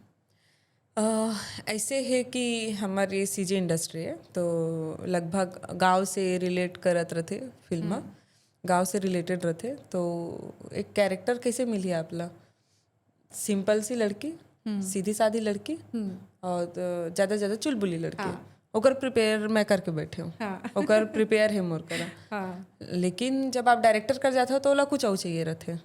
ऐसे है कि हमारी सीजी इंडस्ट्री है, तो लगभग गांव से रिलेट करत रहते फिल्म, हम्म। गांव से रिलेटेड रहते। तो एक कैरेक्टर कैसे मिली आपला? सिंपल सी लड़की, हम्म। सीधी सादी लड़की, हम्म। और ज़्यादा ज़्यादा चुलबुली लड़की। हाँ। ओकर प्रिपेयर मैं करके बैठे हूँ। हाँ। ओकर प्रिपेयर है मोर करा। हाँ। लेकिन जब आप डायरेक्टर कर जाते हो तो ओला कुछ और चाहिए रहते।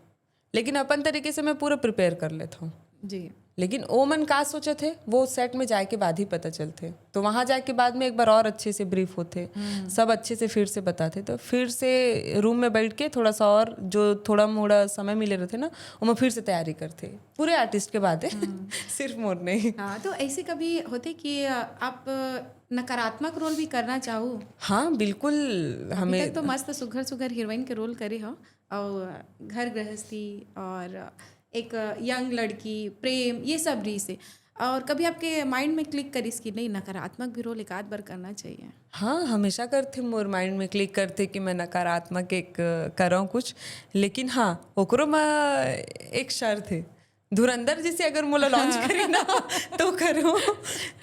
लेकिन अपन तरीके से मैं पूरा प्रिपेयर कर लेता हूँ। जी। लेकिन ओ मन का सोचत हे, वो सेट में जाए के बाद ही पता चलथे। तो वहाँ जाए के बाद में एक बार और अच्छे से ब्रीफ होथे, हम्म। सब अच्छे से फिर से बताथे। तो फिर से रूम में बैठ के थोड़ा सा और जो थोड़ा मोड़ा समय मिले रहते ना, ओमा फिर से तैयारी करथे। पूरे आर्टिस्ट के बात है, हम्म। सिर्फ मोर नहीं। हाँ, तो ऐसे कभी होथे कि आप नकारात्मक रोल भी करना चाहो? हाँ, बिल्कुल। हमें तो मस्त सुघर सुघर हीरोइन के रोल करे हो, और घर गृहस्थी और एक यंग लड़की, प्रेम, ये सब रहिस हे। और कभी आपके माइंड में क्लिक करिस कि नहीं, नकारात्मक भी रोल एक आध बार करना चाहिए? हाँ, हमेशा करथे, मोर माइंड में क्लिक करथे कि मैं नकारात्मक एक करौं कुछ। लेकिन हाँ, ओकरो में एक शर्त है, धुरंधर जैसे अगर मोला लॉन्च हाँ। करी ना तो करूँ।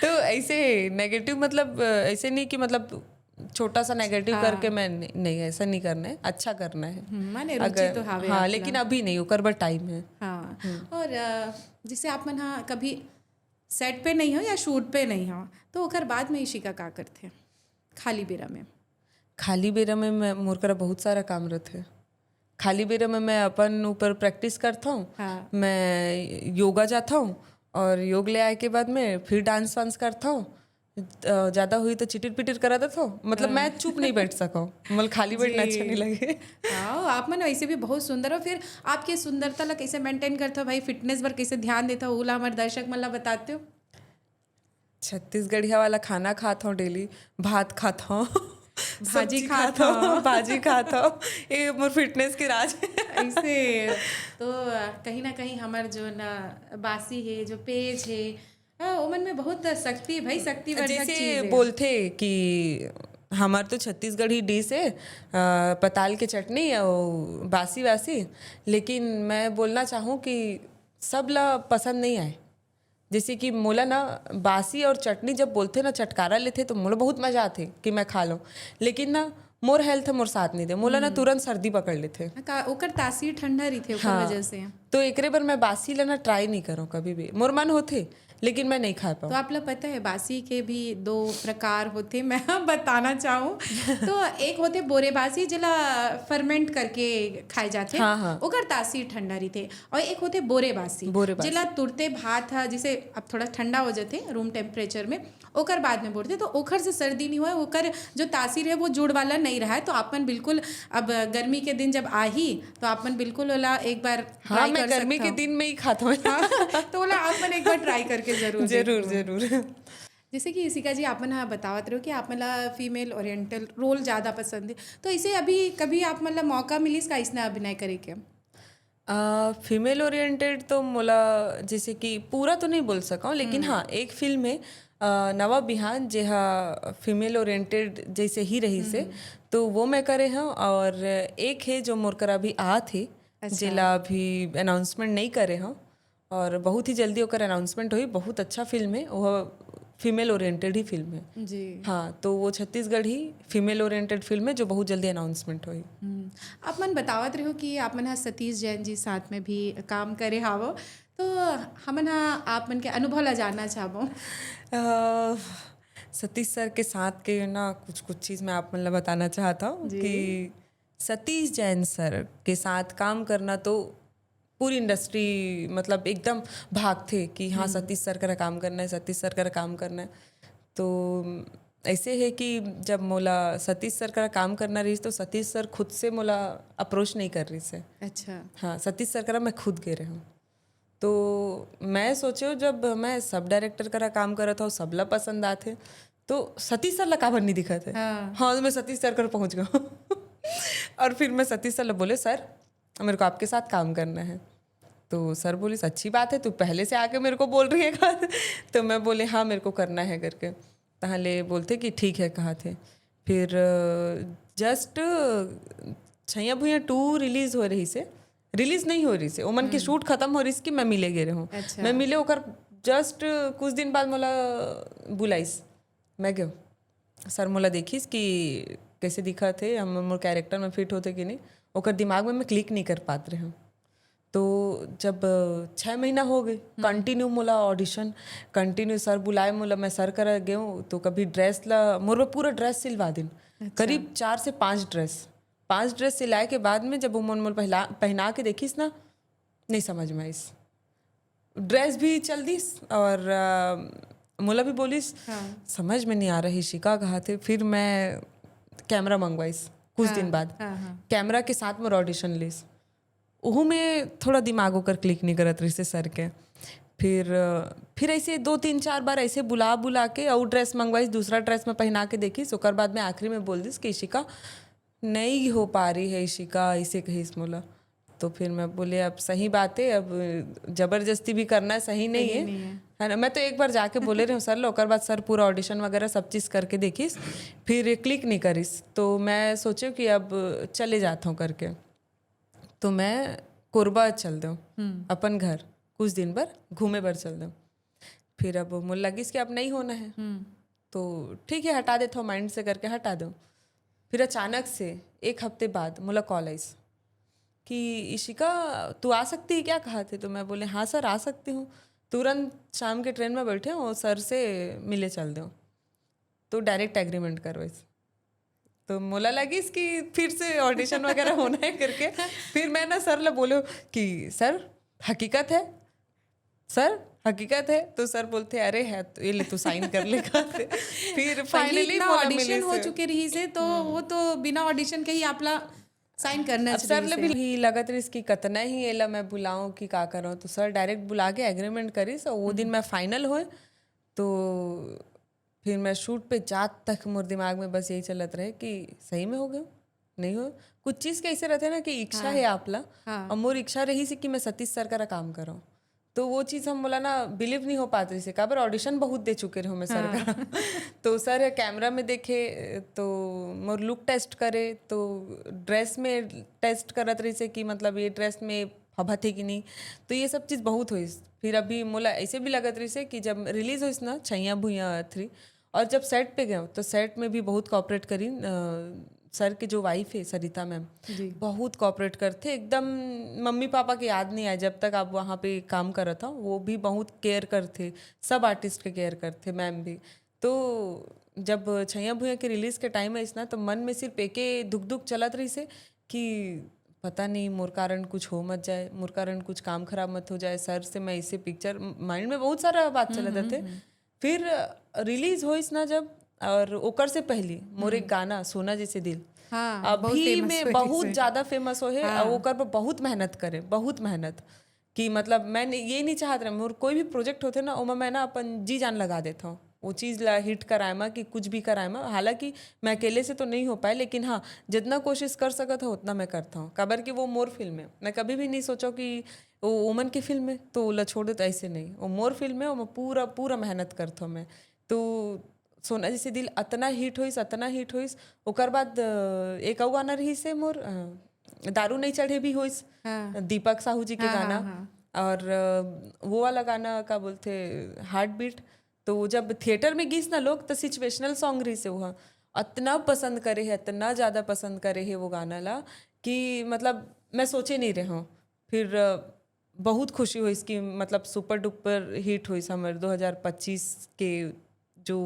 तो ऐसे नेगेटिव, मतलब ऐसे नहीं कि मतलब छोटा सा नेगेटिव हाँ। करके मैं नहीं, नहीं, ऐसा नहीं करना है, अच्छा करना है। हम्म, माने रुचि अगर, तो हावे हाँ, आपला। लेकिन अभी नहीं, ओकर बर टाइम है। हाँ। हम्म। और जैसे आप मन हाँ कभी सेट पे नहीं हो या शूट पे नहीं हो, तो ओकर बाद में इशिका का करथे खाली बेरा में? खाली बेरा में मैं, मोर करा बहुत सारा काम रहथे। खाली बेरा में मैं अपन ऊपर प्रैक्टिस करता हूँ। हाँ। मैं योगा जाता हूँ और योग ले आए के बाद में फिर डांस वांस करता हूँ। ज़्यादा हुई तो चिटिर पिटिर करा देता हूँ, मतलब हाँ। मैं चुप नहीं बैठ सका हूँ, मतलब खाली बैठना अच्छा नहीं लगे। हाँ, आप मन वैसे भी बहुत सुंदर हो, फिर आपके सुंदरता ला कैसे मेंटेन करते हो भाई, फिटनेस पर कैसे ध्यान देते हो, ओला हमारे दर्शक मन ला बताते हो? छत्तीसगढ़िया वाला खाना खात हूँ डेली, भात खात हूँ, भाजी खात हूँ, भाजी खात हूँ। ये मोर फिटनेस के राज है। ऐसे तो कहीं ना कहीं हमार जो ना बासी है, जो पेज है, हाँ, ओमन में बहुत शक्ति भाई, शक्ति वर्धक जैसे चीज है। बोलथे कि हमार तो छत्तीसगढ़ी डिश है, पताल के चटनी और बासी वासी, लेकिन मैं बोलना चाहूँ कि सब ला पसंद नहीं आए। जैसे कि मोला ना बासी और चटनी जब बोलथे ना, चटकारा लेथे तो मोला बहुत मजा आथे कि मैं खा लूँ, लेकिन ना मोर हेल्थ मोर साथ नहीं दे, मोला ना तुरंत सर्दी पकड़ लेथे। का ओकर तासीर ठंडा रहिथे, ओकर हाँ। वजह से। तो एकरे बर मैं बासी ला ना ट्राई नहीं करूँ कभी भी। मोर मन होथे लेकिन मैं नहीं खा पाऊँ। तो आप ला पता है बासी के भी दो प्रकार होथे, मैं बताना चाहूँ। तो एक होथे बोरे बासी, जेला फर्मेंट करके खाए जाथे, हाँ, हाँ। ओकर तासीर ठंडा रहिथे। और एक होथे बोरे बासी, बोरे बासी। जेला तुरते भात ह, जैसे अब थोड़ा ठंडा हो जाथे रूम टेम्परेचर में, ओकर बाद में बोरथे, तो ओखर से सर्दी नहीं होय, ओकर जो तासीर है वो जुड़ वाला नहीं रहा है। तो आप मन बिल्कुल अब गर्मी के दिन जब आही तो आप मन बिल्कुल ओला एक बार हाँ, ट्राई मैं कर गर्मी के दिन में ही खाता हूँ। हाँ, तो ओला आप मन एक बार ट्राई करके जरूर जरूर देखो। जरूर। जैसे कि इशिका जी आप मन हा बतावत रहो कि आप मन ला फीमेल ओरिएंटल रोल ज़्यादा पसंद है, तो इसे अभी कभी आप मन ला मौका मिलिस का इसने अभिनय करे के? फीमेल ओरिएंटेड तो मोला जैसे कि पूरा तो नहीं बोल सका हूँ, लेकिन हम्म। हाँ, एक फिल्म है अ, नवा बिहान, जेहा फीमेल ओरिएंटेड जैसे ही रही से, हम्म। तो वो मैं करे हूँ। और एक है जो मोर करा अभी आत है, अच्छा। जेला अभी अनाउंसमेंट नहीं करे हूँ, और बहुत ही जल्दी ओकर अनाउंसमेंट होई। बहुत अच्छा फिल्म है, वो फीमेल ओरिएंटेड ही फिल्म है। जी। हाँ, तो वो छत्तीसगढ़ी फीमेल ओरिएंटेड फिल्म है जो बहुत जल्दी अनाउंसमेंट होई। हम्म। आप मन बतावत रहो कि आप मन ह सतीश जैन जी साथ में भी काम करे हावो, तो हमन ह आप मन के अनुभव ला जानना चाहबो। अ, सतीश सर के साथ के ना कुछ कुछ चीज़ मैं आप मन ला बताना चाहता हूँ जी। कि सतीश जैन सर के साथ काम करना तो पूरी इंडस्ट्री मतलब एकदम भागथे कि हाँ, सतीश सर करा काम करना है, सतीश सर करा काम करना है। तो ऐसे है कि जब मोला सतीश सर करा काम करना रहिस तो सतीश सर खुद से मोला अप्रोच नहीं कर रहिस हे। अच्छा। हाँ, सतीश सर करा मैं खुद गे रहे हूँ। तो मैं सोचे जब मैं सब डायरेक्टर करा काम करत हूँ, सबला पसंद आथे, तो सतीश सर ला काबर नहीं दिखत है। हाँ। हाँ, तो मैं सतीश सर कर पहुँच गया। और फिर मैं सतीश सर ला बोले, "सर, मेरे को आपके साथ काम करना है।" तो सर बोले, "अच्छी बात है, तू पहले से आके मेरे को बोल रही है का?" तो मैं बोले, "हाँ, मेरे को करना है," करके। तहाँ ले बोलथे कि ठीक है, कहा थे। फिर जस्ट छैया भुइया टू रिलीज हो रहिस हे, रिलीज नहीं हो रहिस हे, ओमन के शूट खत्म हो रहिस कि मैं मिले गे रहे हूँ। अच्छा। मैं मिले, ओकर जस्ट कुछ दिन बाद मोला बुलाइस, मैं गयो। सर मोला देखिस कि कैसे दिखत हे, हम मोर कैरेक्टर में फिट होथे कि नहीं, ओकर दिमाग में मैं क्लिक नहीं कर पात रहे हूँ। तो जब छः महीना हो गए, कंटिन्यू मोला ऑडिशन, कंटिन्यू सर बुलाए मोला, मैं सर करा गए हूँ, तो कभी ड्रेस ला, मोर बर पूरा ड्रेस सिलवा दिन, करीब चार से पाँच ड्रेस, पाँच ड्रेस सिलाए के बाद में जब वो मन मोला पहला पहना के देखिस ना, नहीं समझ में आइस। ड्रेस भी चल दिस और अ, मोला भी बोलिस, हाँ। "समझ में नहीं आ रही शिका कहा थे।" फिर मैं कैमरा मंगवाइस कुछ दिन बाद। हाँ, हाँ। कैमरा के साथ मोर ऑडिशन लिस। ओहू में थोड़ा दिमाग ओकर क्लिक नहीं करत रहिस हे सर के। फिर अ, फिर ऐसे दो तीन चार बार ऐसे बुला बुला के अउ ड्रेस मंगवाइस, दूसरा ड्रेस में पहना के देखिस। ओकर बाद में आखिरी में बोल दिस कि "इशिका, नहीं हो पा रही है इशिका," ऐसे कहिस मोला। तो फिर मैं बोले, "अब सही बात है, अब जबरदस्ती भी करना सही नहीं सही है।" नहीं है। है ना, मैं तो एक बार जाके बोले रहे हूँ सर ला, ओकर बाद सर पूरा ऑडिशन वगैरह सब चीज़ करके देखिस, फिर क्लिक नहीं करिस। तो मैं सोचे कि अब चले जाता हूँ करके, तो मैं कोरबा चल दूँ, अपन घर कुछ दिन बर घूमे बर चल दूँ। फिर अब मोला लगिस कि अब नहीं होना है, तो ठीक है, हटा देता हूँ माइंड से करके हटा दूँ। फिर अचानक से एक हफ्ते बाद मोला कॉल आइस कि "इशिका, तू आ सकती है क्या?" कहा थे। तो मैं बोले, "हाँ सर, आ सकती हूँ।" तुरंत शाम के ट्रेन में बैठे हूँ, सर से मिले चल दूँ। तो डायरेक्ट एग्रीमेंट करवाइस। तो मोला लगिस कि फिर से ऑडिशन वगैरह होना है करके। फिर मैं ना सर ला बोलो कि "सर, हकीकत है सर, हकीकत है।" तो सर बोलते, "अरे है तो ये ले, तू साइन कर ले।" फिर पहले फाइनली इतना ऑडिशन हो चुके रहिस हे, तो वो तो बिना ऑडिशन के ही आपला साइन करना अब सर ले भी लगत रहिस कि कतना ही एला मैं बुलाऊं कि का करूं। तो सर डायरेक्ट बुला के एग्रीमेंट करिस और वो दिन मैं फाइनल होए। तो फिर मैं शूट पे जात तक मोर दिमाग में बस यही चलत रहे कि सही में हो गयो, नहीं हो। कुछ चीज़ के ऐसे रहते ना कि इच्छा है आपला, हाँ। और मोर इच्छा रहिस कि मैं सतीश सर करा काम करूँ। तो वो चीज़ हम बोला ना, बिलीव नहीं हो पात रहिस हे, काबर ऑडिशन बहुत दे चुके रहे हूँ मैं सर करा। तो सर कैमरा में देखे, तो मोर लुक टेस्ट करे, तो ड्रेस में टेस्ट करत रहिस हे कि मतलब ये ड्रेस में फबत हे कि नहीं। तो ये सब चीज़ बहुत होइस। फिर अभी मोला ऐसे भी लगत रहिस हे कि जब रिलीज होइस ना छैया भुइया थ्री, और जब सेट पे गए तो सेट में भी बहुत कोऑपरेट करिन। अ, सर के जो वाइफ है सरिता मैम, जी। बहुत कोऑपरेट करथे एकदम। मम्मी पापा के याद नहीं आए जब तक आप वहाँ पे काम करत हो, वो भी बहुत केयर करथे, सब आर्टिस्ट के केयर करथे मैम भी। तो जब छैया भुइया के रिलीज के टाइम आइस ना, तो मन में सिर्फ एके दुख दुख चलत रहिस हे कि पता नहीं मोर कारण कुछ हो मत जाए, मोर कारण कुछ काम खराब मत हो जाए, सर से मैं इसे पिक्चर, माइंड में बहुत सारा बात चलत रहते। फिर रिलीज होइस ना जब, और ओकर से पहली मोर एक गाना सोना जैसे दिल, हाँ, बहुत अभी famous में होइस बहुत हे। ज्यादा फेमस हो हे, हाँ। और ओकर पर बहुत मेहनत करे, बहुत मेहनत कि मतलब मैं ये नहीं चाहत रहे, मोर कोई भी प्रोजेक्ट होते ना, ओमा मैं ना अपन जी जान लगा देता हूँ, वो चीज़ ला हिट कराए मा कि कुछ भी कराए मा। हालांकि मैं अकेले से तो नहीं हो पाए, लेकिन हाँ, जितना कोशिश कर सकत हो उतना मैं करता हूँ, काबर कि वो मोर फिल्म है। मैं कभी भी नहीं सोचा कि वो ओमन की फिल्म है तो ओला छोड़ देता, ऐसे नहीं, वो मोर फिल्म है, वो मैं पूरा पूरा मेहनत करता हूँ मैं। तो सोना जैसे दिल अतना हिट होइस, अतना हिट होइस। ओकर बाद अ, एक अउ गाना रहिस हे मोर, अ, दारू नहीं चढ़े भी होइस, हाँ। दीपक साहू जी के हाँ, गाना। हाँ, और अ, वो वाला गाना का बोलते, हार्ट बीट, तो जब थिएटर में गीस ना लोग, तो सिचुएशनल सॉन्ग रहिस हे वो, अतना पसंद करे हे, अतना ज़्यादा पसंद करे हे वो गाना ला कि मतलब मैं सोचे नहीं रहे हूँ। फिर अ, बहुत खुशी होइस कि मतलब सुपर डुपर हिट होइस हमर दो हज़ार पच्चीस के जो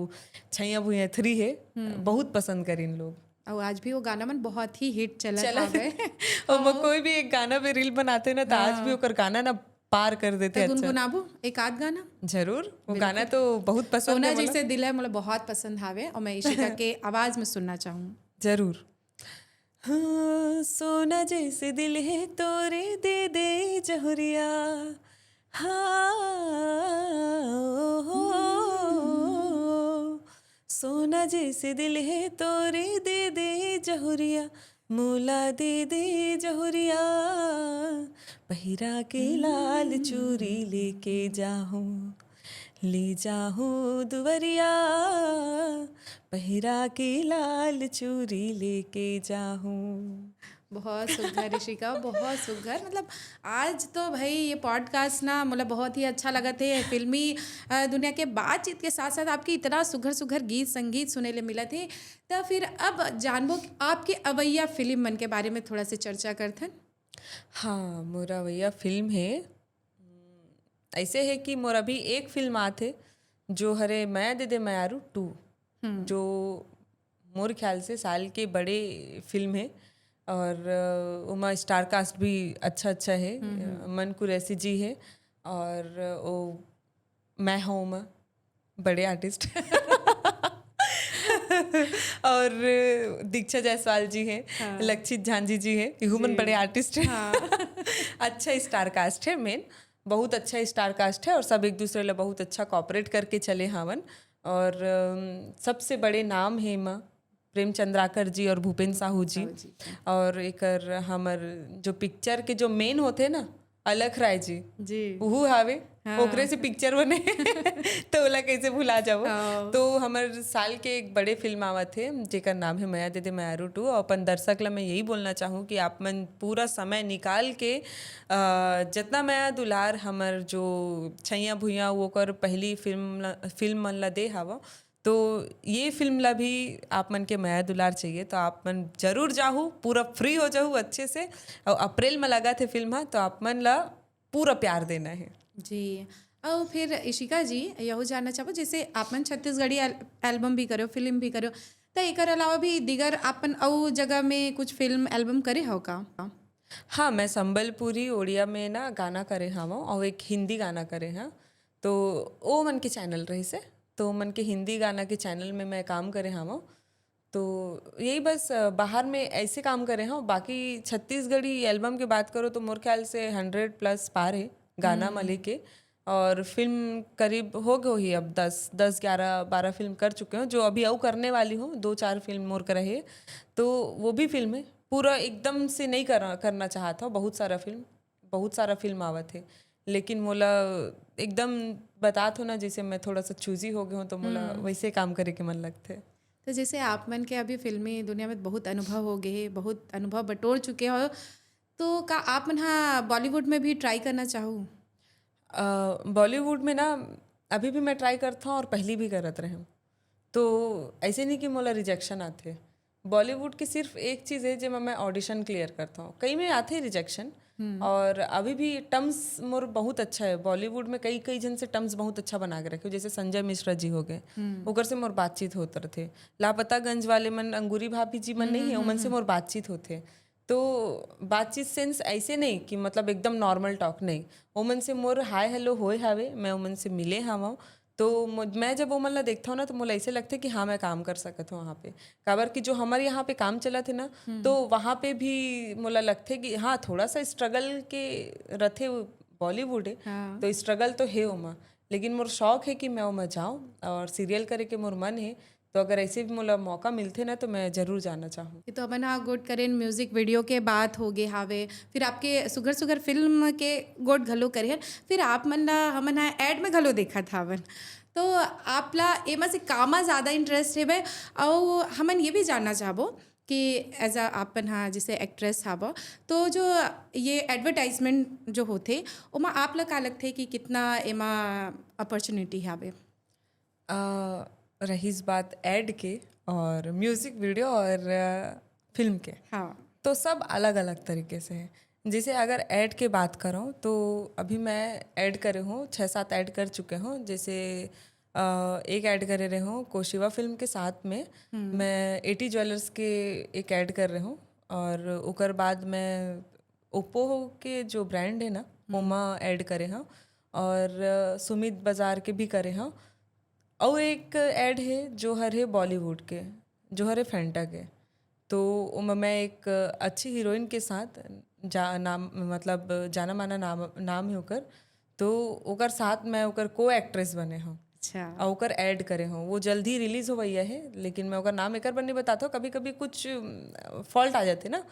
छैया भुइया थ्री हे, बहुत पसंद करिन लोग। और आज भी वो गाना मन बहुत ही हिट चलत चलत हवे। और वो कोई भी एक गाना पे रील बनाते ना, तो आज भी ओकर गाना ना पार कर देते। तो अच्छा, गुनगुनाबो एक आध गाना? जरूर। वो गाना तो बहुत पसंद सोना है मोला। जैसे दिल है, मतलब बहुत पसंद हावे और मैं इशिका के आवाज में सुनना चाहूँ। जरूर। हाँ, सोना जैसे दिल है तोरे, दे दे जहुरिया। हाँ, ओ हो, सोना जैसे दिल है तोरे, दे दे जहुरिया, मोला दे दे जहुरिया, पहिरा के लाल चूरी लेके जाहूँ, ले जाहूँ दुवरिया, पहिरा के लाल चूरी लेके जाहूँ। बहुत सुघर इशिका, बहुत सुघर। मतलब आज तो भाई ये पॉडकास्ट ना, मतलब बहुत ही अच्छा लगत हे। फिल्मी अ, दुनिया के बातचीत के साथ साथ आपकी इतना सुघर सुघर गीत संगीत सुने ले मिलत हे। तो फिर अब जानबो कि आपके अवैया फिल्म मन के बारे में थोड़ा से चर्चा करथन। हाँ, मोर अवैया फिल्म हे, हम्म, ऐसे है कि मोर अभी एक फिल्म आत हे जो हरे मया दे दे मयारू टू, जो मोर ख्याल से साल के बड़े फिल्म हे और अ, ओमा स्टार कास्ट भी अच्छा अच्छा हे। अ, मन कुरैशी जी हे और अ, ओ मैं हूँ ओमा बड़े आर्टिस्ट और दीक्षा जायसवाल जी हे, लक्षित झांझी जी हे, इहू मन बड़े आर्टिस्ट हे। अच्छा स्टार कास्ट हे मेन, बहुत अच्छा स्टार कास्ट हे और सब एक दूसरे ला बहुत अच्छा कोऑपरेट करके चले हावन। और अम, सबसे बड़े नाम हे एमा प्रेम चंद्राकर जी और भूपेन साहू जी। और एकर हमर जो पिक्चर के जो मेन होथे ना, अलख राय जी, जी। उहू हावे, हाँ। ओकरे से पिक्चर बने तो ओला कैसे भुला जाबो। हाँ। तो हमर साल के एक बड़े फिल्म आवत हे जेकर नाम हे मया दे दे मयारू टू। और अपन दर्शक ला मैं यही बोलना चाहूँ कि आप मन पूरा समय निकाल के अ, जितना मया दुलार हमर जो छैया भुइया वो ओकर पहली फिल्म ला- फिल्म मन ला दे हावो, तो ये फिल्म ला भी आप मन के मया दुलार चाहिए तो आप मन जरूर जाहू, पूरा फ्री हो जाहू अच्छे से। और अप्रैल में लगा थे फिल्म हा, तो आप मन ला पूरा प्यार देना है। जी। और फिर इशिका जी, यहू जानना चाहबो, जैसे आप मन छत्तीसगढ़ी एल-, एल्बम भी करो, फिल्म भी करो, तो एकर अलावा भी दिगर आपन अउ जगह में कुछ फिल्म एल्बम करे हो का? हाँ, मैं संबलपुरी ओड़िया में ना गाना करे हावं और एक हिंदी गाना करे हाँ। तो ओ मन के चैनल रहिस हे, तो ओ मन के हिंदी गाना के चैनल में मैं काम करे हावं। तो यही बस अ, बाहर में ऐसे काम करे हूँ। बाकी छत्तीसगढ़ी एल्बम के बात करो तो मोर ख्याल से हंड्रेड प्लस पार है गाना मा लेके। और फिल्म करीब हो गए ही, अब दस दस ग्यारह बारह फिल्म कर चुके हूँ, जो अभी अउ करने वाली हूँ, दो चार फिल्म मोर कर रहे। तो वो भी फिल्म है, पूरा एकदम से नहीं करना करना चाहता हूँ। बहुत सारा फिल्म बहुत सारा फिल्म आवत है, लेकिन मोला एकदम बतात हो ना, जैसे मैं थोड़ा सा चूजी हो गए हूँ तो मोला वैसे काम करे के मन लगते। तो जैसे आप मन के अभी फिल्मी दुनिया में बहुत अनुभव हो गए, बहुत अनुभव बटोर चुके हो, तो का आप मन हा बॉलीवुड में भी ट्राई करना चाहू? बॉलीवुड में ना अभी भी मैं ट्राई करता हूँ और पहली भी करत रहे हूँ। तो ऐसे नहीं कि मोला रिजेक्शन आते। बॉलीवुड की सिर्फ एक चीज़ है जेमा मैं ऑडिशन क्लियर करता हूँ, कई में आते रिजेक्शन। और अभी भी टर्म्स मोर बहुत अच्छा है। बॉलीवुड में कई कई जन से टर्म्स बहुत अच्छा बना के रखे हो, जैसे संजय मिश्रा जी हो गए, ओकर से मोर बातचीत होत रथे। लापतागंज वाले मन, अंगूरी भाभी जी मन नहीं है, ओमन से मोर बातचीत होते। तो बातचीत सेंस ऐसे नहीं कि मतलब एकदम नॉर्मल टॉक नहीं, ओमन से मोर हाय हेलो होए हावे, मैं ओमन से मिले हावं। तो मो- मैं जब ओमन ला देखता हूँ ना तो मोला ऐसे लगता है कि हाँ, मैं काम कर सकत हूँ वहाँ पे। काबर कि जो हमारे यहाँ पे काम चलत है ना, तो वहाँ पे भी मोला लगता है कि हाँ, थोड़ा सा स्ट्रगल के रथे। बॉलीवुड है हाँ। तो स्ट्रगल तो है ओमा, लेकिन मोर शौक है कि मैं ओमा जाऊँ और सीरियल करे के मोर मन है। तो अगर ऐसे भी मोला मौका मिलते ना तो मैं जरूर जाना चाहूँ। ये तो हमन हा गोठ करेन म्यूजिक वीडियो के बात हो गए हावे, फिर आपके सुघर सुघर फिल्म के गोठ घलो करे हन, फिर आप मन ला हमन हा एड में घलो देखत हावन। तो आप ला एमा से कामा ज़्यादा इंटरेस्ट हेवे? अउ हमन ये भी जानना चाहबो कि एज अ आप मन हा जैसे एक्ट्रेस हावो, तो जो ये एडवर्टाइजमेंट जो होथे, ओमा आप ला का लगथे कि कितना एमा अपॉर्चुनिटी हावे? आ, रहीस बात एड के और म्यूजिक वीडियो और आ, फिल्म के, हाँ। तो सब अलग अलग तरीके से है। जैसे अगर एड के बात करूँ तो अभी मैं एड करे हूँ, छः सात एड कर चुके हूँ। जैसे अ, एक एड करे रहे हूँ कोशिवा फिल्म के साथ में, मैं एटी ज्वेलर्स के एक एड कर रहे हूँ, और ओकर बाद मैं ओप्पो के जो ब्रांड है ना, ओमा एड करे हूँ, और अ, सुमित बाजार के भी करे हूँ। अउ एक एड है जो हर है बॉलीवुड के, जो हर है फैंटा के। तो ओमा मैं एक अच्छी हीरोइन के साथ जा नाम, मतलब जाना माना नाम नाम है ओकर। तो ओकर साथ मैं ओकर को एक्ट्रेस बने हूँ अच्छा। और ओकर एड करे हूँ। वो जल्दी रिलीज होवैया है, लेकिन मैं ओकर नाम एकर बर नहीं बताता हूँ। कभी कभी कुछ फॉल्ट आ जाते ना,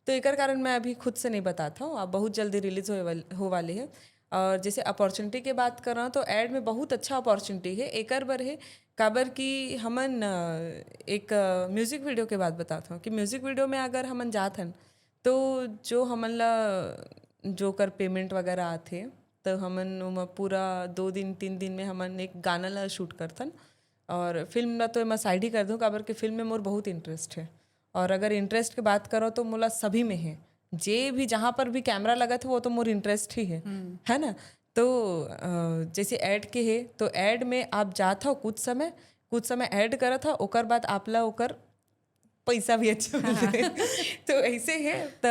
तो एकर कारण मैं अभी खुद से नहीं बताता हूँ। आप बहुत जल्दी रिलीज होए वाल, हो वाली है। और जैसे अपॉर्चुनिटी के बात कर रहा हूँ, तो एड में बहुत अच्छा अपॉर्चुनिटी है एकर बर है। काबर कि हमन अ, एक म्यूजिक वीडियो के बात बताता हूँ कि म्यूजिक वीडियो में अगर हमन जात हन, तो जो हमन ला जो कर पेमेंट वगैरह आथे, तो हमन ओमा पूरा दो दिन तीन दिन में हमन एक गाना ला शूट करथन। और फिल्म ला तो एमा साइड ही कर दूँ, काबर कि फिल्म में मोर बहुत इंटरेस्ट है। और अगर इंटरेस्ट के बात करो, तो मोला सभी में है, जे भी जहाँ पर भी कैमरा लगत है, वो तो मोर इंटरेस्ट ही है, है ना? तो अ, जैसे एड के है, तो एड में आप जात हो कुछ समय, कुछ समय एड करत हो, ओकर बाद आप ला ओकर पैसा भी अच्छा मिलथे। तो ऐसे है, तो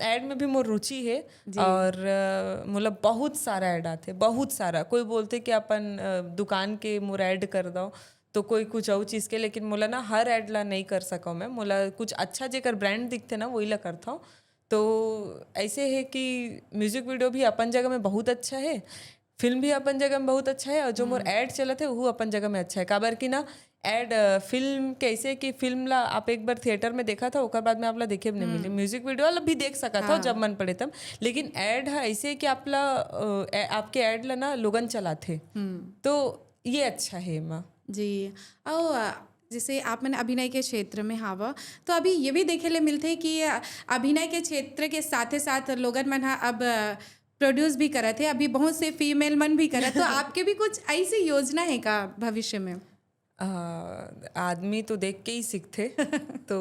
एड में भी मोर रुचि है। और अ, मतलब बहुत सारा एड आथे, बहुत सारा। कोई बोलथे कि अपन अ, दुकान के मोर एड कर दो, तो कोई कुछ अउ चीज़ के, लेकिन मोला ना हर एड ला नहीं कर सकव मैं। मोला कुछ अच्छा जेकर ब्रांड दिखथे ना, वही ला करथव। तो ऐसे है कि म्यूजिक वीडियो भी अपन जगह में बहुत अच्छा है, फिल्म भी अपन जगह में बहुत अच्छा है, और जो मोर एड चलत है, वो अपन जगह में अच्छा है। काबर कि ना एड, अ, फिल्म कैसे कि फिल्म ला आप एक बार थिएटर में देखा था, ओकर बाद में आप ला देखे भी नहीं मिली। म्यूजिक वीडियो ला भी देख सकत हो जब मन पड़े तब, लेकिन एड है ऐसे कि आप ला, अ, ए- आपके एड ला ना लोगन चलाथे। तो ये अच्छा है एमा। जी। अउ अ, जैसे आप मन अभिनय के क्षेत्र में हावा, तो अभी ये भी देखे ले मिलथे कि अ, अभिनय के क्षेत्र के साथे साथ लोगन मन हा अब प्रोड्यूस भी करत है, अभी बहुत से फीमेल मन भी करत, तो आपके भी कुछ ऐसी योजना है का भविष्य में? आ, आदमी तो देख के ही सीखथे। तो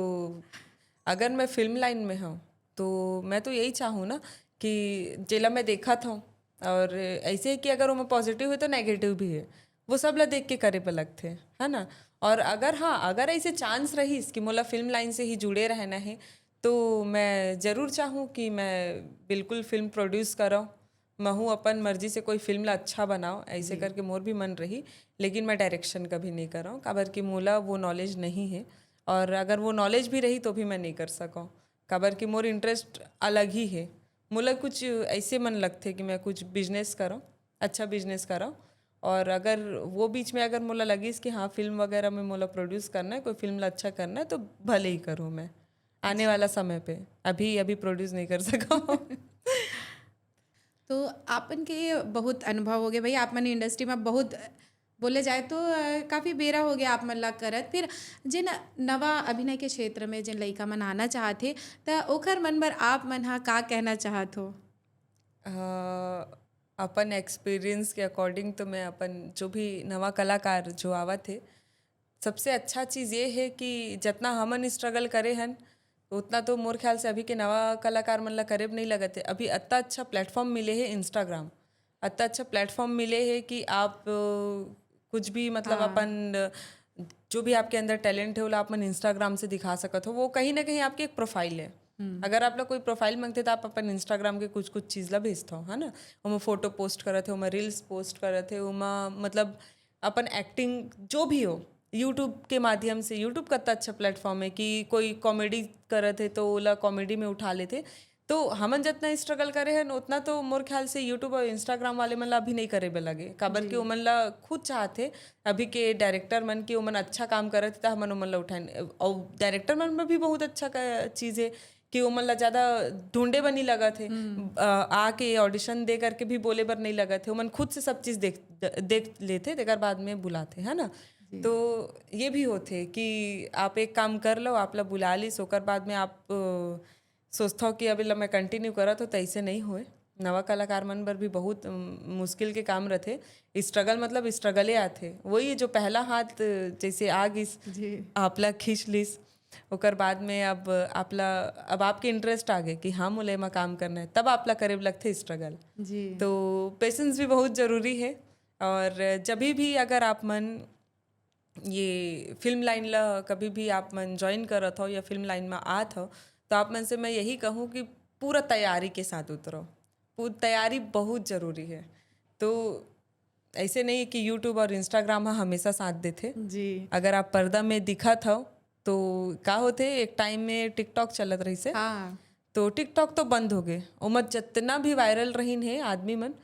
अगर मैं फिल्म लाइन में हूँ, तो मैं तो यही चाहूँ ना कि जेला मैं देखत हूँ, और ऐसे है कि अगर ओमा पॉजिटिव है तो नेगेटिव भी है, वो सब ला देख के करे पर लगथे, है ना? और अगर, हाँ, अगर ऐसे चांस रहीस कि मोला फिल्म लाइन से ही जुड़े रहना है, तो मैं जरूर चाहूँ कि मैं बिल्कुल फिल्म प्रोड्यूस करव, महू अपन मर्जी से कोई फिल्म ला अच्छा बनाओ, ऐसे करके मोर भी मन रही। लेकिन मैं डायरेक्शन कभी नहीं करव, काबर कि मोला वो नॉलेज नहीं है, और अगर वो नॉलेज भी रही तो भी मैं नहीं कर सकव, काबर कि मोर इंटरेस्ट अलग ही है। मोला कुछ ऐसे मन लगथे कि मैं कुछ बिजनेस करव, अच्छा बिजनेस करव, और अगर वो बीच में अगर मोला लगिस कि हाँ, फिल्म वगैरह में मोला प्रोड्यूस करना है, कोई फिल्म ला अच्छा करना है, तो भले ही करूँ मैं आने वाला समय पे। अभी, अभी प्रोड्यूस नहीं कर सकव। तो आपन के बहुत अनुभव हो गए भाई, आप मन इंडस्ट्री में बहुत, बोले जाए तो अ, काफी बेरा हो गया आप मन ला करत। फिर जिन नवा अभिनय के क्षेत्र में जिन लइका मन आना चाहत हे, त ओखर मन बर आप मन हा का कहना चाहत हो? अ, अपन एक्सपीरियंस के अकॉर्डिंग तो मैं अपन जो भी नवा कलाकार जो आवत हे, सबसे अच्छा चीज़ ये है कि जितना हमन स्ट्रगल करे हन, उतना तो मोर ख्याल से अभी के नवा कलाकार मन ला करे नहीं लगत है। अभी अतना अच्छा प्लेटफॉर्म मिले है इंस्टाग्राम, अतना अच्छा प्लेटफॉर्म मिले है कि आप अ, कुछ भी, मतलब, अपन अ, जो भी आपके अंदर टैलेंट है, वो आप मन इंस्टाग्राम से दिखा सकत हो। वो कहीं ना कहीं आपकी एक प्रोफाइल है। अगर आप लोग कोई प्रोफाइल मांगते तो आप अपन इंस्टाग्राम के कुछ कुछ चीज़ ला भेजते हो, है ना? ओमा फोटो पोस्ट करत है, ओमा रील्स पोस्ट करत है, ओमा, मतलब, अपन एक्टिंग जो भी हो, यूट्यूब के माध्यम से। यूट्यूब कतना अच्छा प्लेटफॉर्म है कि कोई कॉमेडी करत है तो ओला कॉमेडी में उठा लेते। तो हमन जितना स्ट्रगल करे हन, उतना तो मोर ख्याल से यूट्यूब और इंस्टाग्राम वाले मन ला अभी नहीं करे बर लगे, काबर कि ओमन ला खुद चाहते। अभी के डायरेक्टर मन कि ओमन अच्छा काम करत हे, त हमन ओमन ला उठाएन। और डायरेक्टर मन में भी बहुत अच्छा चीज़ है कि ओमन ला ज़्यादा ढूंढे बर नहीं लगत हे। अ, आके ऑडिशन दे करके भी बोले बर नहीं लगत हे, ओमन खुद से सब चीज़ देख, देख लेथे, तेकर बाद में बुलाथे, है ना? तो ये भी होथे कि आप एक काम कर लो, आप ला बुला लिस, ओकर बाद में आप अ, सोचथव कि अब एला मैं कंटिन्यू करत हो, त ऐसे नहीं होए। नवा कलाकार मन बर भी बहुत, अम, मुश्किल के काम रथे। स्ट्रगल मतलब स्ट्रगले आथे, वही जो पहला हाथ जैसे आ गिस, जी। आपला खींच लिस, ओकर बाद में अब आपला, अब आपके इंटरेस्ट आ गए कि हाँ, मोला एमा काम करना है, तब आपला करे लगथे स्ट्रगल। जी। तो पेशेंस भी बहुत जरूरी है। और जब भी अगर आप मन ये फिल्म लाइन ला कभी भी आप मन ज्वाइन करत हो या फिल्म लाइन में आत हो, तो आप मन से मैं यही कहूँ कि पूरा तैयारी के साथ उतरो। पूरी तैयारी बहुत जरूरी है। तो ऐसे नहीं कि यूट्यूब और इंस्टाग्राम ह हमेशा साथ देथे। जी। अगर आप पर्दा में दिखत हो तो का होथे, एक टाइम में टिकटॉक चलत रहिसे, हाँ। तो टिकटॉक तो बंद हो गए, ओमा जितना भी वायरल रहीन है आदमी मन,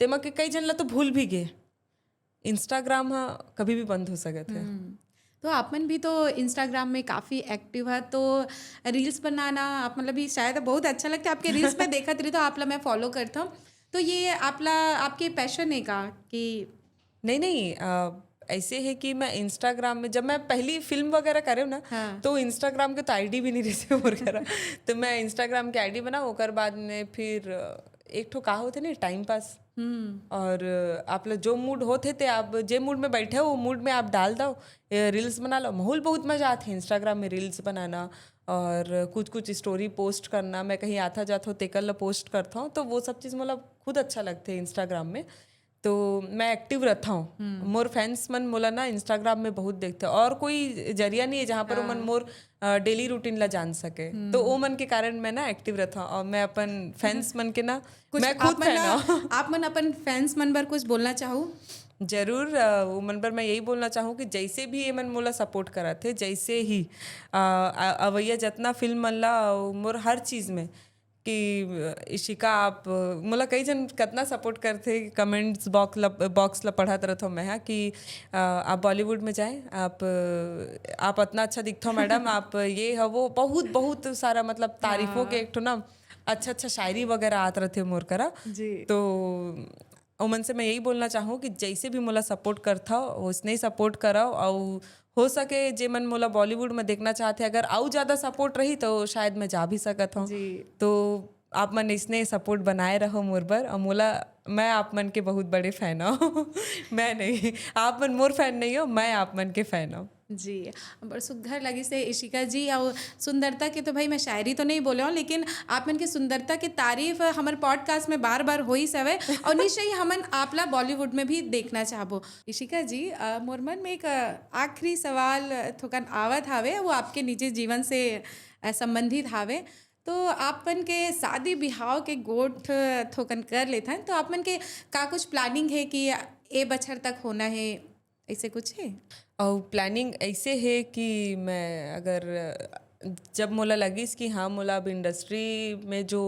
तेमा के कई जन ला तो भूल भी गए। इंस्टाग्राम ह कभी भी बंद हो सकत है। हम्म। तो आप मन भी तो इंस्टाग्राम में काफी एक्टिव है, तो रील्स बनाना आप मतलब भी शायद बहुत अच्छा लगता है आपके रील्स में। देखत रही तो आप ला मैं फॉलो करता हूँ, तो ये आप ला आपके पैशन है का कि नहीं नहीं, अ, ऐसे है कि मैं इंस्टाग्राम में, जब मैं पहली फिल्म वगैरह करे ना, हाँ। तो इंस्टाग्राम के तो आईडी भी नहीं रहिसे मोर करा। तो मैं इंस्टाग्राम के आईडी बना, ओकर बाद में फिर, अ, एक ठो का होथे ना, टाइम पास। हम्म। और आप ला जो मूड होथे ते आप जे मूड में बैठे हो, वो मूड में आप डाल दो, रील्स बना लो। माहौल बहुत मजा आथे इंस्टाग्राम में रील्स बनाना और कुछ कुछ स्टोरी पोस्ट करना। मैं कहीं आता जात हो तेकर ला पोस्ट करता हूँ, तो वो सब चीज़ मोला खुद अच्छा लगथे इंस्टाग्राम में। तो मैं एक्टिव रहता हूँ। मोर फैंस मन मोला ना इंस्टाग्राम में बहुत देखते, और कोई जरिया नहीं है जहाँ पर वो मन मोर डेली रूटीन ला जान सके। तो वो मन के कारण मैं ना एक्टिव रहता हूँ, और मैं अपन फैंस मन के ना, कुछ मैं खुद आप मन फैन ला- हूँ। आप मन अपन फैंस मन बर कुछ बोलना चाहू? जरूर, अ, वो मन पर मैं यही बोलना चाहूँ कि जैसे भी ये मन मोला सपोर्ट करत हे, जैसे ही, अ, अ-, अवैया जितना फिल्म मन ला, अ, मोर हर चीज़ में कि, अ, इशिका आप, अ, मोला कई जन कितना सपोर्ट करथे, कमेंट्स बॉक्स ला, बॉक्स ला पढ़त रहत हो मैं हा कि, अ, आप बॉलीवुड में जाए, आप, अ, आप इतना अच्छा दिखत हो मैडम, आप ये हो वो, बहुत बहुत सारा मतलब तारीफों के एक ठो ना अच्छा अच्छा शायरी वगैरह आत रहथे मोर करा। जी। तो ओमन से मैं यही बोलना चाहूँ कि जैसे भी मोला सपोर्ट करथव, वैसने ही सपोर्ट करव। अउ हो सके जे मन मोला बॉलीवुड में देखना चाहथे, अगर अउ ज़्यादा सपोर्ट रही तो शायद मैं जा भी सकत हूँ। जी। तो आप मन इसने सपोर्ट बनाए रहो मोर बर। और मोला, मैं आप मन के बहुत बड़े फैन हूँ। मैं नहीं, आप मन मोर फैन नहीं हो, मैं आप मन के फैन हूँ। जी, बड़ सुग्घर लगिस हे इशिका जी, अउ सुंदरता के तो भाई मैं शायरी तो नहीं बोले हूँ, लेकिन आप मन के सुंदरता के तारीफ हमर पॉडकास्ट में बार बार होइस हवे, अउ निश्चय ही हमन आप ला बॉलीवुड में भी देखना चाहबो। इशिका जी, अ, मोर मन में एक, अ, आखिरी सवाल थोकन आवत हावे, वो आपके निजी जीवन से, अ, संबंधित हावे। तो आप मन के शादी बिहाव के गोठ थोकन कर लेथन, तो आप मन के का कुछ प्लानिंग है कि ए बछर तक होना है, ऐसे कुछ है? और प्लानिंग ऐसे है कि मैं अगर, जब मोला लगिस कि हाँ, मोला अब इंडस्ट्री में जो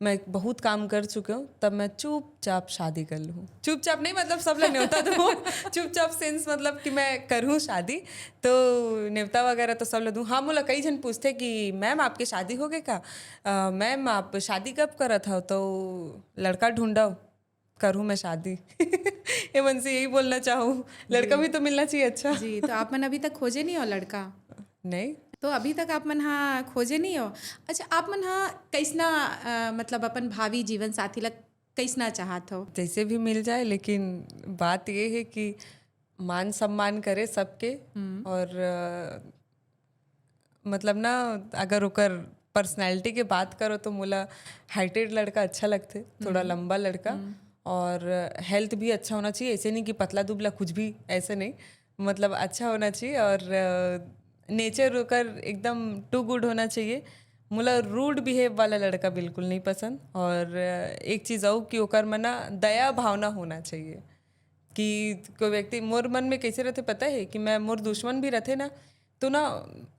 मैं बहुत काम कर चुके हूँ, तब मैं चुपचाप शादी कर लूँ। चुपचाप नहीं, मतलब सब ला न्योता दूँ। चुपचाप सेंस मतलब कि मैं करूँ शादी, तो न्योता वगैरह तो सब ला दूँ। हाँ, मोला कई जन पूछथे कि मैम, आपके शादी हो गए का? अ, मैम, आप शादी कब करत हो? तो लड़का ढूंढव, करूँ मैं शादी। ये मन से यही बोलना चाहूँ, लड़का भी तो मिलना चाहिए अच्छा। जी, तो आप मन अभी तक खोजे नहीं हो लड़का? नहीं। तो अभी तक आप मन हा खोजे नहीं हो? अच्छा, आप मन हा कैसना, अ, मतलब अपन भावी जीवन साथी ला कैसना चाहत हो? जैसे भी मिल जाए, लेकिन बात ये है कि मान सम्मान करे सबके। और, अ, मतलब ना, अगर ओकर पर्सनैलिटी के बात करो तो मोला हाइटेड लड़का अच्छा लगथे, थोड़ा लंबा लड़का। और हेल्थ भी अच्छा होना चाहिए, ऐसे नहीं कि पतला दुबला, कुछ भी ऐसे नहीं, मतलब अच्छा होना चाहिए। और नेचर ओकर एकदम टू गुड होना चाहिए। मोला रूड बिहेव वाला लड़का बिल्कुल नहीं पसंद। और एक चीज़ और कि ओकर में ना दया भावना होना चाहिए कि कोई व्यक्ति, मोर मन में कैसे रहते पता है कि मैं, मोर दुश्मन भी रहते ना, तो ना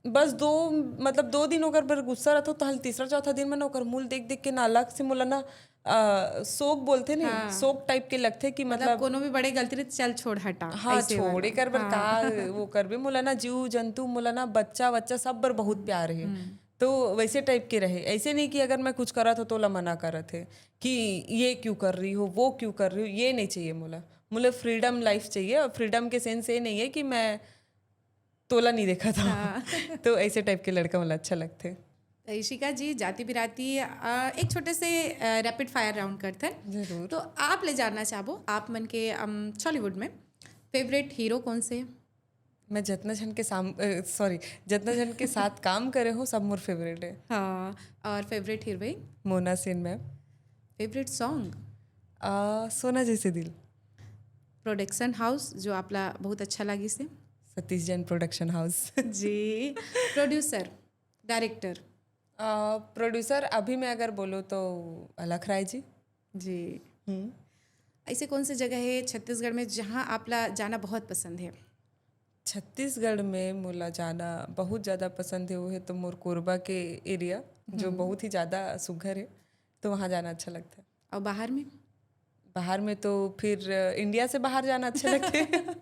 बस दो, मतलब दो दिन ओकर पर गुस्सा रहता, तो हल तीसरा चौथा दिन में ना ओकर मुंह देख देख के ना अलग से मोला ना, आ, सोक बोलते नहीं, हाँ। सोक टाइप के लगते कि मतलब मतलब कोनो भी बड़े गलती रहे, चल छोड़ हटा, हाँ, ऐसे छोड़ वाला। एकर बर हाँ। का वो करबे। मोला ना जीव जंतु, मोला ना बच्चा वच्चा सब बर बहुत प्यार है। तो वैसे टाइप के रहे, ऐसे नहीं कि अगर मैं कुछ करत हो तो ओला मना करत है कि ये क्यों कर रही हो, वो क्यों कर रही हो, ये नहीं चाहिए मोला। मोला फ्रीडम लाइफ चाहिए, और फ्रीडम के सेंस ये नहीं है कि मैं तोला नहीं देखा था। तो ऐसे टाइप के लड़का मोला अच्छा लगते। इशिका जी, जाति बिराती, अ, एक छोटे से रैपिड फायर राउंड करथन। जरूर। तो आप ले जानना चाहबो, आप मन के अम, चॉलीवुड में फेवरेट हीरो कौन से? मैं जितना झन के साम सॉरी जितना झन के साथ काम करे हो, सब मोर फेवरेट है। हाँ। और favourite heroine? Mona Sen ma'am. Favourite song? आ, सोना जैसे दिल। प्रोडक्शन हाउस जो आपला बहुत अच्छा लागिस हे? Satish Jain production house. जी। Producer, director? प्रोड्यूसर अभी मैं अगर बोलूँ तो अलख राय जी। जी। हम्म। ऐसे कौन सी जगह है छत्तीसगढ़ में जहाँ आपला जाना बहुत पसंद है? छत्तीसगढ़ में मोला जाना बहुत ज़्यादा पसंद है, वो है तो मोर कोरबा के एरिया, जो बहुत ही ज़्यादा सुघर है, तो वहाँ जाना अच्छा लगता है। और बाहर में? बाहर में तो फिर अ, इंडिया से बाहर जाना अच्छा लगता है।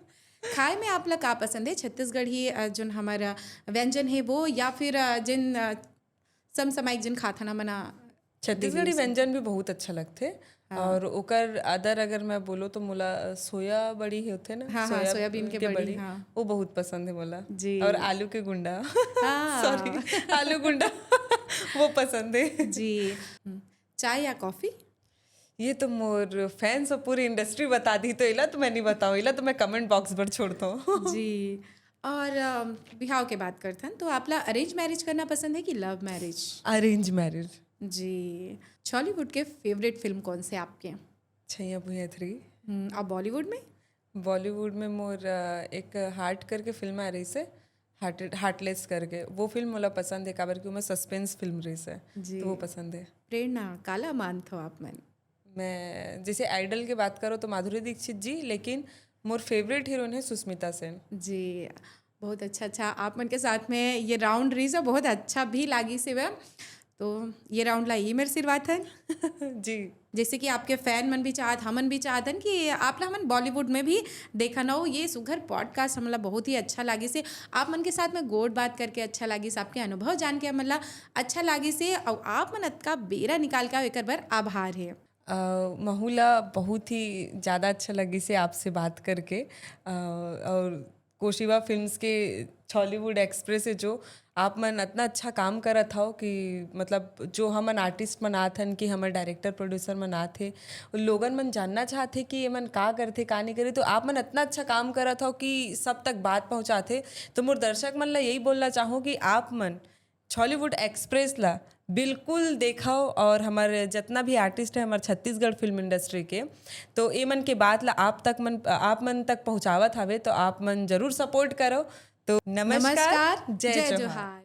खाए में आपला का पसंद है? छत्तीसगढ़ी अ, जोन हमारा व्यंजन है वो, या फिर अ, जिन अ, समसामयिक जिन खाथन हमन? छत्तीसगढ़ी व्यंजन भी बहुत अच्छा लगते। और ओकर अदर अगर मैं बोलूँ तो मोला सोया बड़ी ही होते ना, हाँ, हाँ, सोयाबीन के बड़ी, हाँ। वो बहुत पसंद है मोला। जी। और आलू के गुंडा। हाँ। सॉरी, आलू गुंडा वो पसंद है। जी। हम्म। चाय या कॉफी? ये तो मोर फैंस और पूरी इंडस्ट्री बता दी, तो इला तो मैं नहीं बताऊँ, इला तो मैं कमेंट बॉक्स पर छोड़ता हूँ। जी। और अम, बिहाव के बात करथन तो आपला अरेंज मैरिज करना पसंद है कि लव मैरिज? Arrange marriage. जी। चॉलीवुड के फेवरेट फिल्म कौन से आपके? छैया भुइया थ्री। हम्म, और बॉलीवुड में? बॉलीवुड में मोर अ, एक हार्ट करके फिल्म आ रही से, हार्टेड हार्टलेस करके, वो फिल्म मोला पसंद है, काबर कि ओमा सस्पेंस फिल्म रही से, जी। तो वो पसंद है। प्रेरणा काला मानथो आप मन? मैं जैसे आइडल के बात करो तो माधुरी दीक्षित जी, लेकिन मोर फेवरेट हीरोइन है सुष्मिता सेन। जी। बहुत अच्छा, अच्छा, आप मन के साथ में ये राउंड रही से बहुत अच्छा भी लागिस हे। तो ये राउंड ला ये मेर सिरवाथन। जी। जैसे कि आपके फैन मन भी चाहत, हमन भी चाहतन कि आप ला हमन बॉलीवुड में भी देखन हो। ये सुघर पॉडकास्ट हमला बहुत ही अच्छा लागिस हे। आप मन के साथ में गोठ बात करके अच्छा लागिस, आपके अनुभव जान के हमन ला अच्छा लागिस हे। और आप मन अतका बेरा निकाल के एकर बर आभार हे। अ, महू ला बहुत ही ज़्यादा अच्छा लगिस हे आपसे बात करके। अ, और कोशिवा फिल्म्स के छॉलीवुड एक्सप्रेस है, जो आप मन इतना अच्छा काम करत हव कि मतलब जो हमन आर्टिस्ट मन आत हन कि हमर डायरेक्टर प्रोड्यूसर मन आत हे, लोगन मन जानना चाहत हे कि ये मन का करथे, का नहीं करे, तो आप मन इतना अच्छा काम करत हव कि सब तक बात पहुँचाथे। तो मोर दर्शक मन ला यही बोलना चाहूँ कि आप मन छॉलीवुड एक्सप्रेस ला बिल्कुल देखव और हमर जितना भी आर्टिस्ट है हमर छत्तीसगढ़ फिल्म इंडस्ट्री के, तो ए मन के बात ला आप तक मन आप मन तक पहुँचावत हवे, तो आप मन जरूर सपोर्ट करो। तो नमस्कार, नमस्कार, जय जय जोहार। जोहार।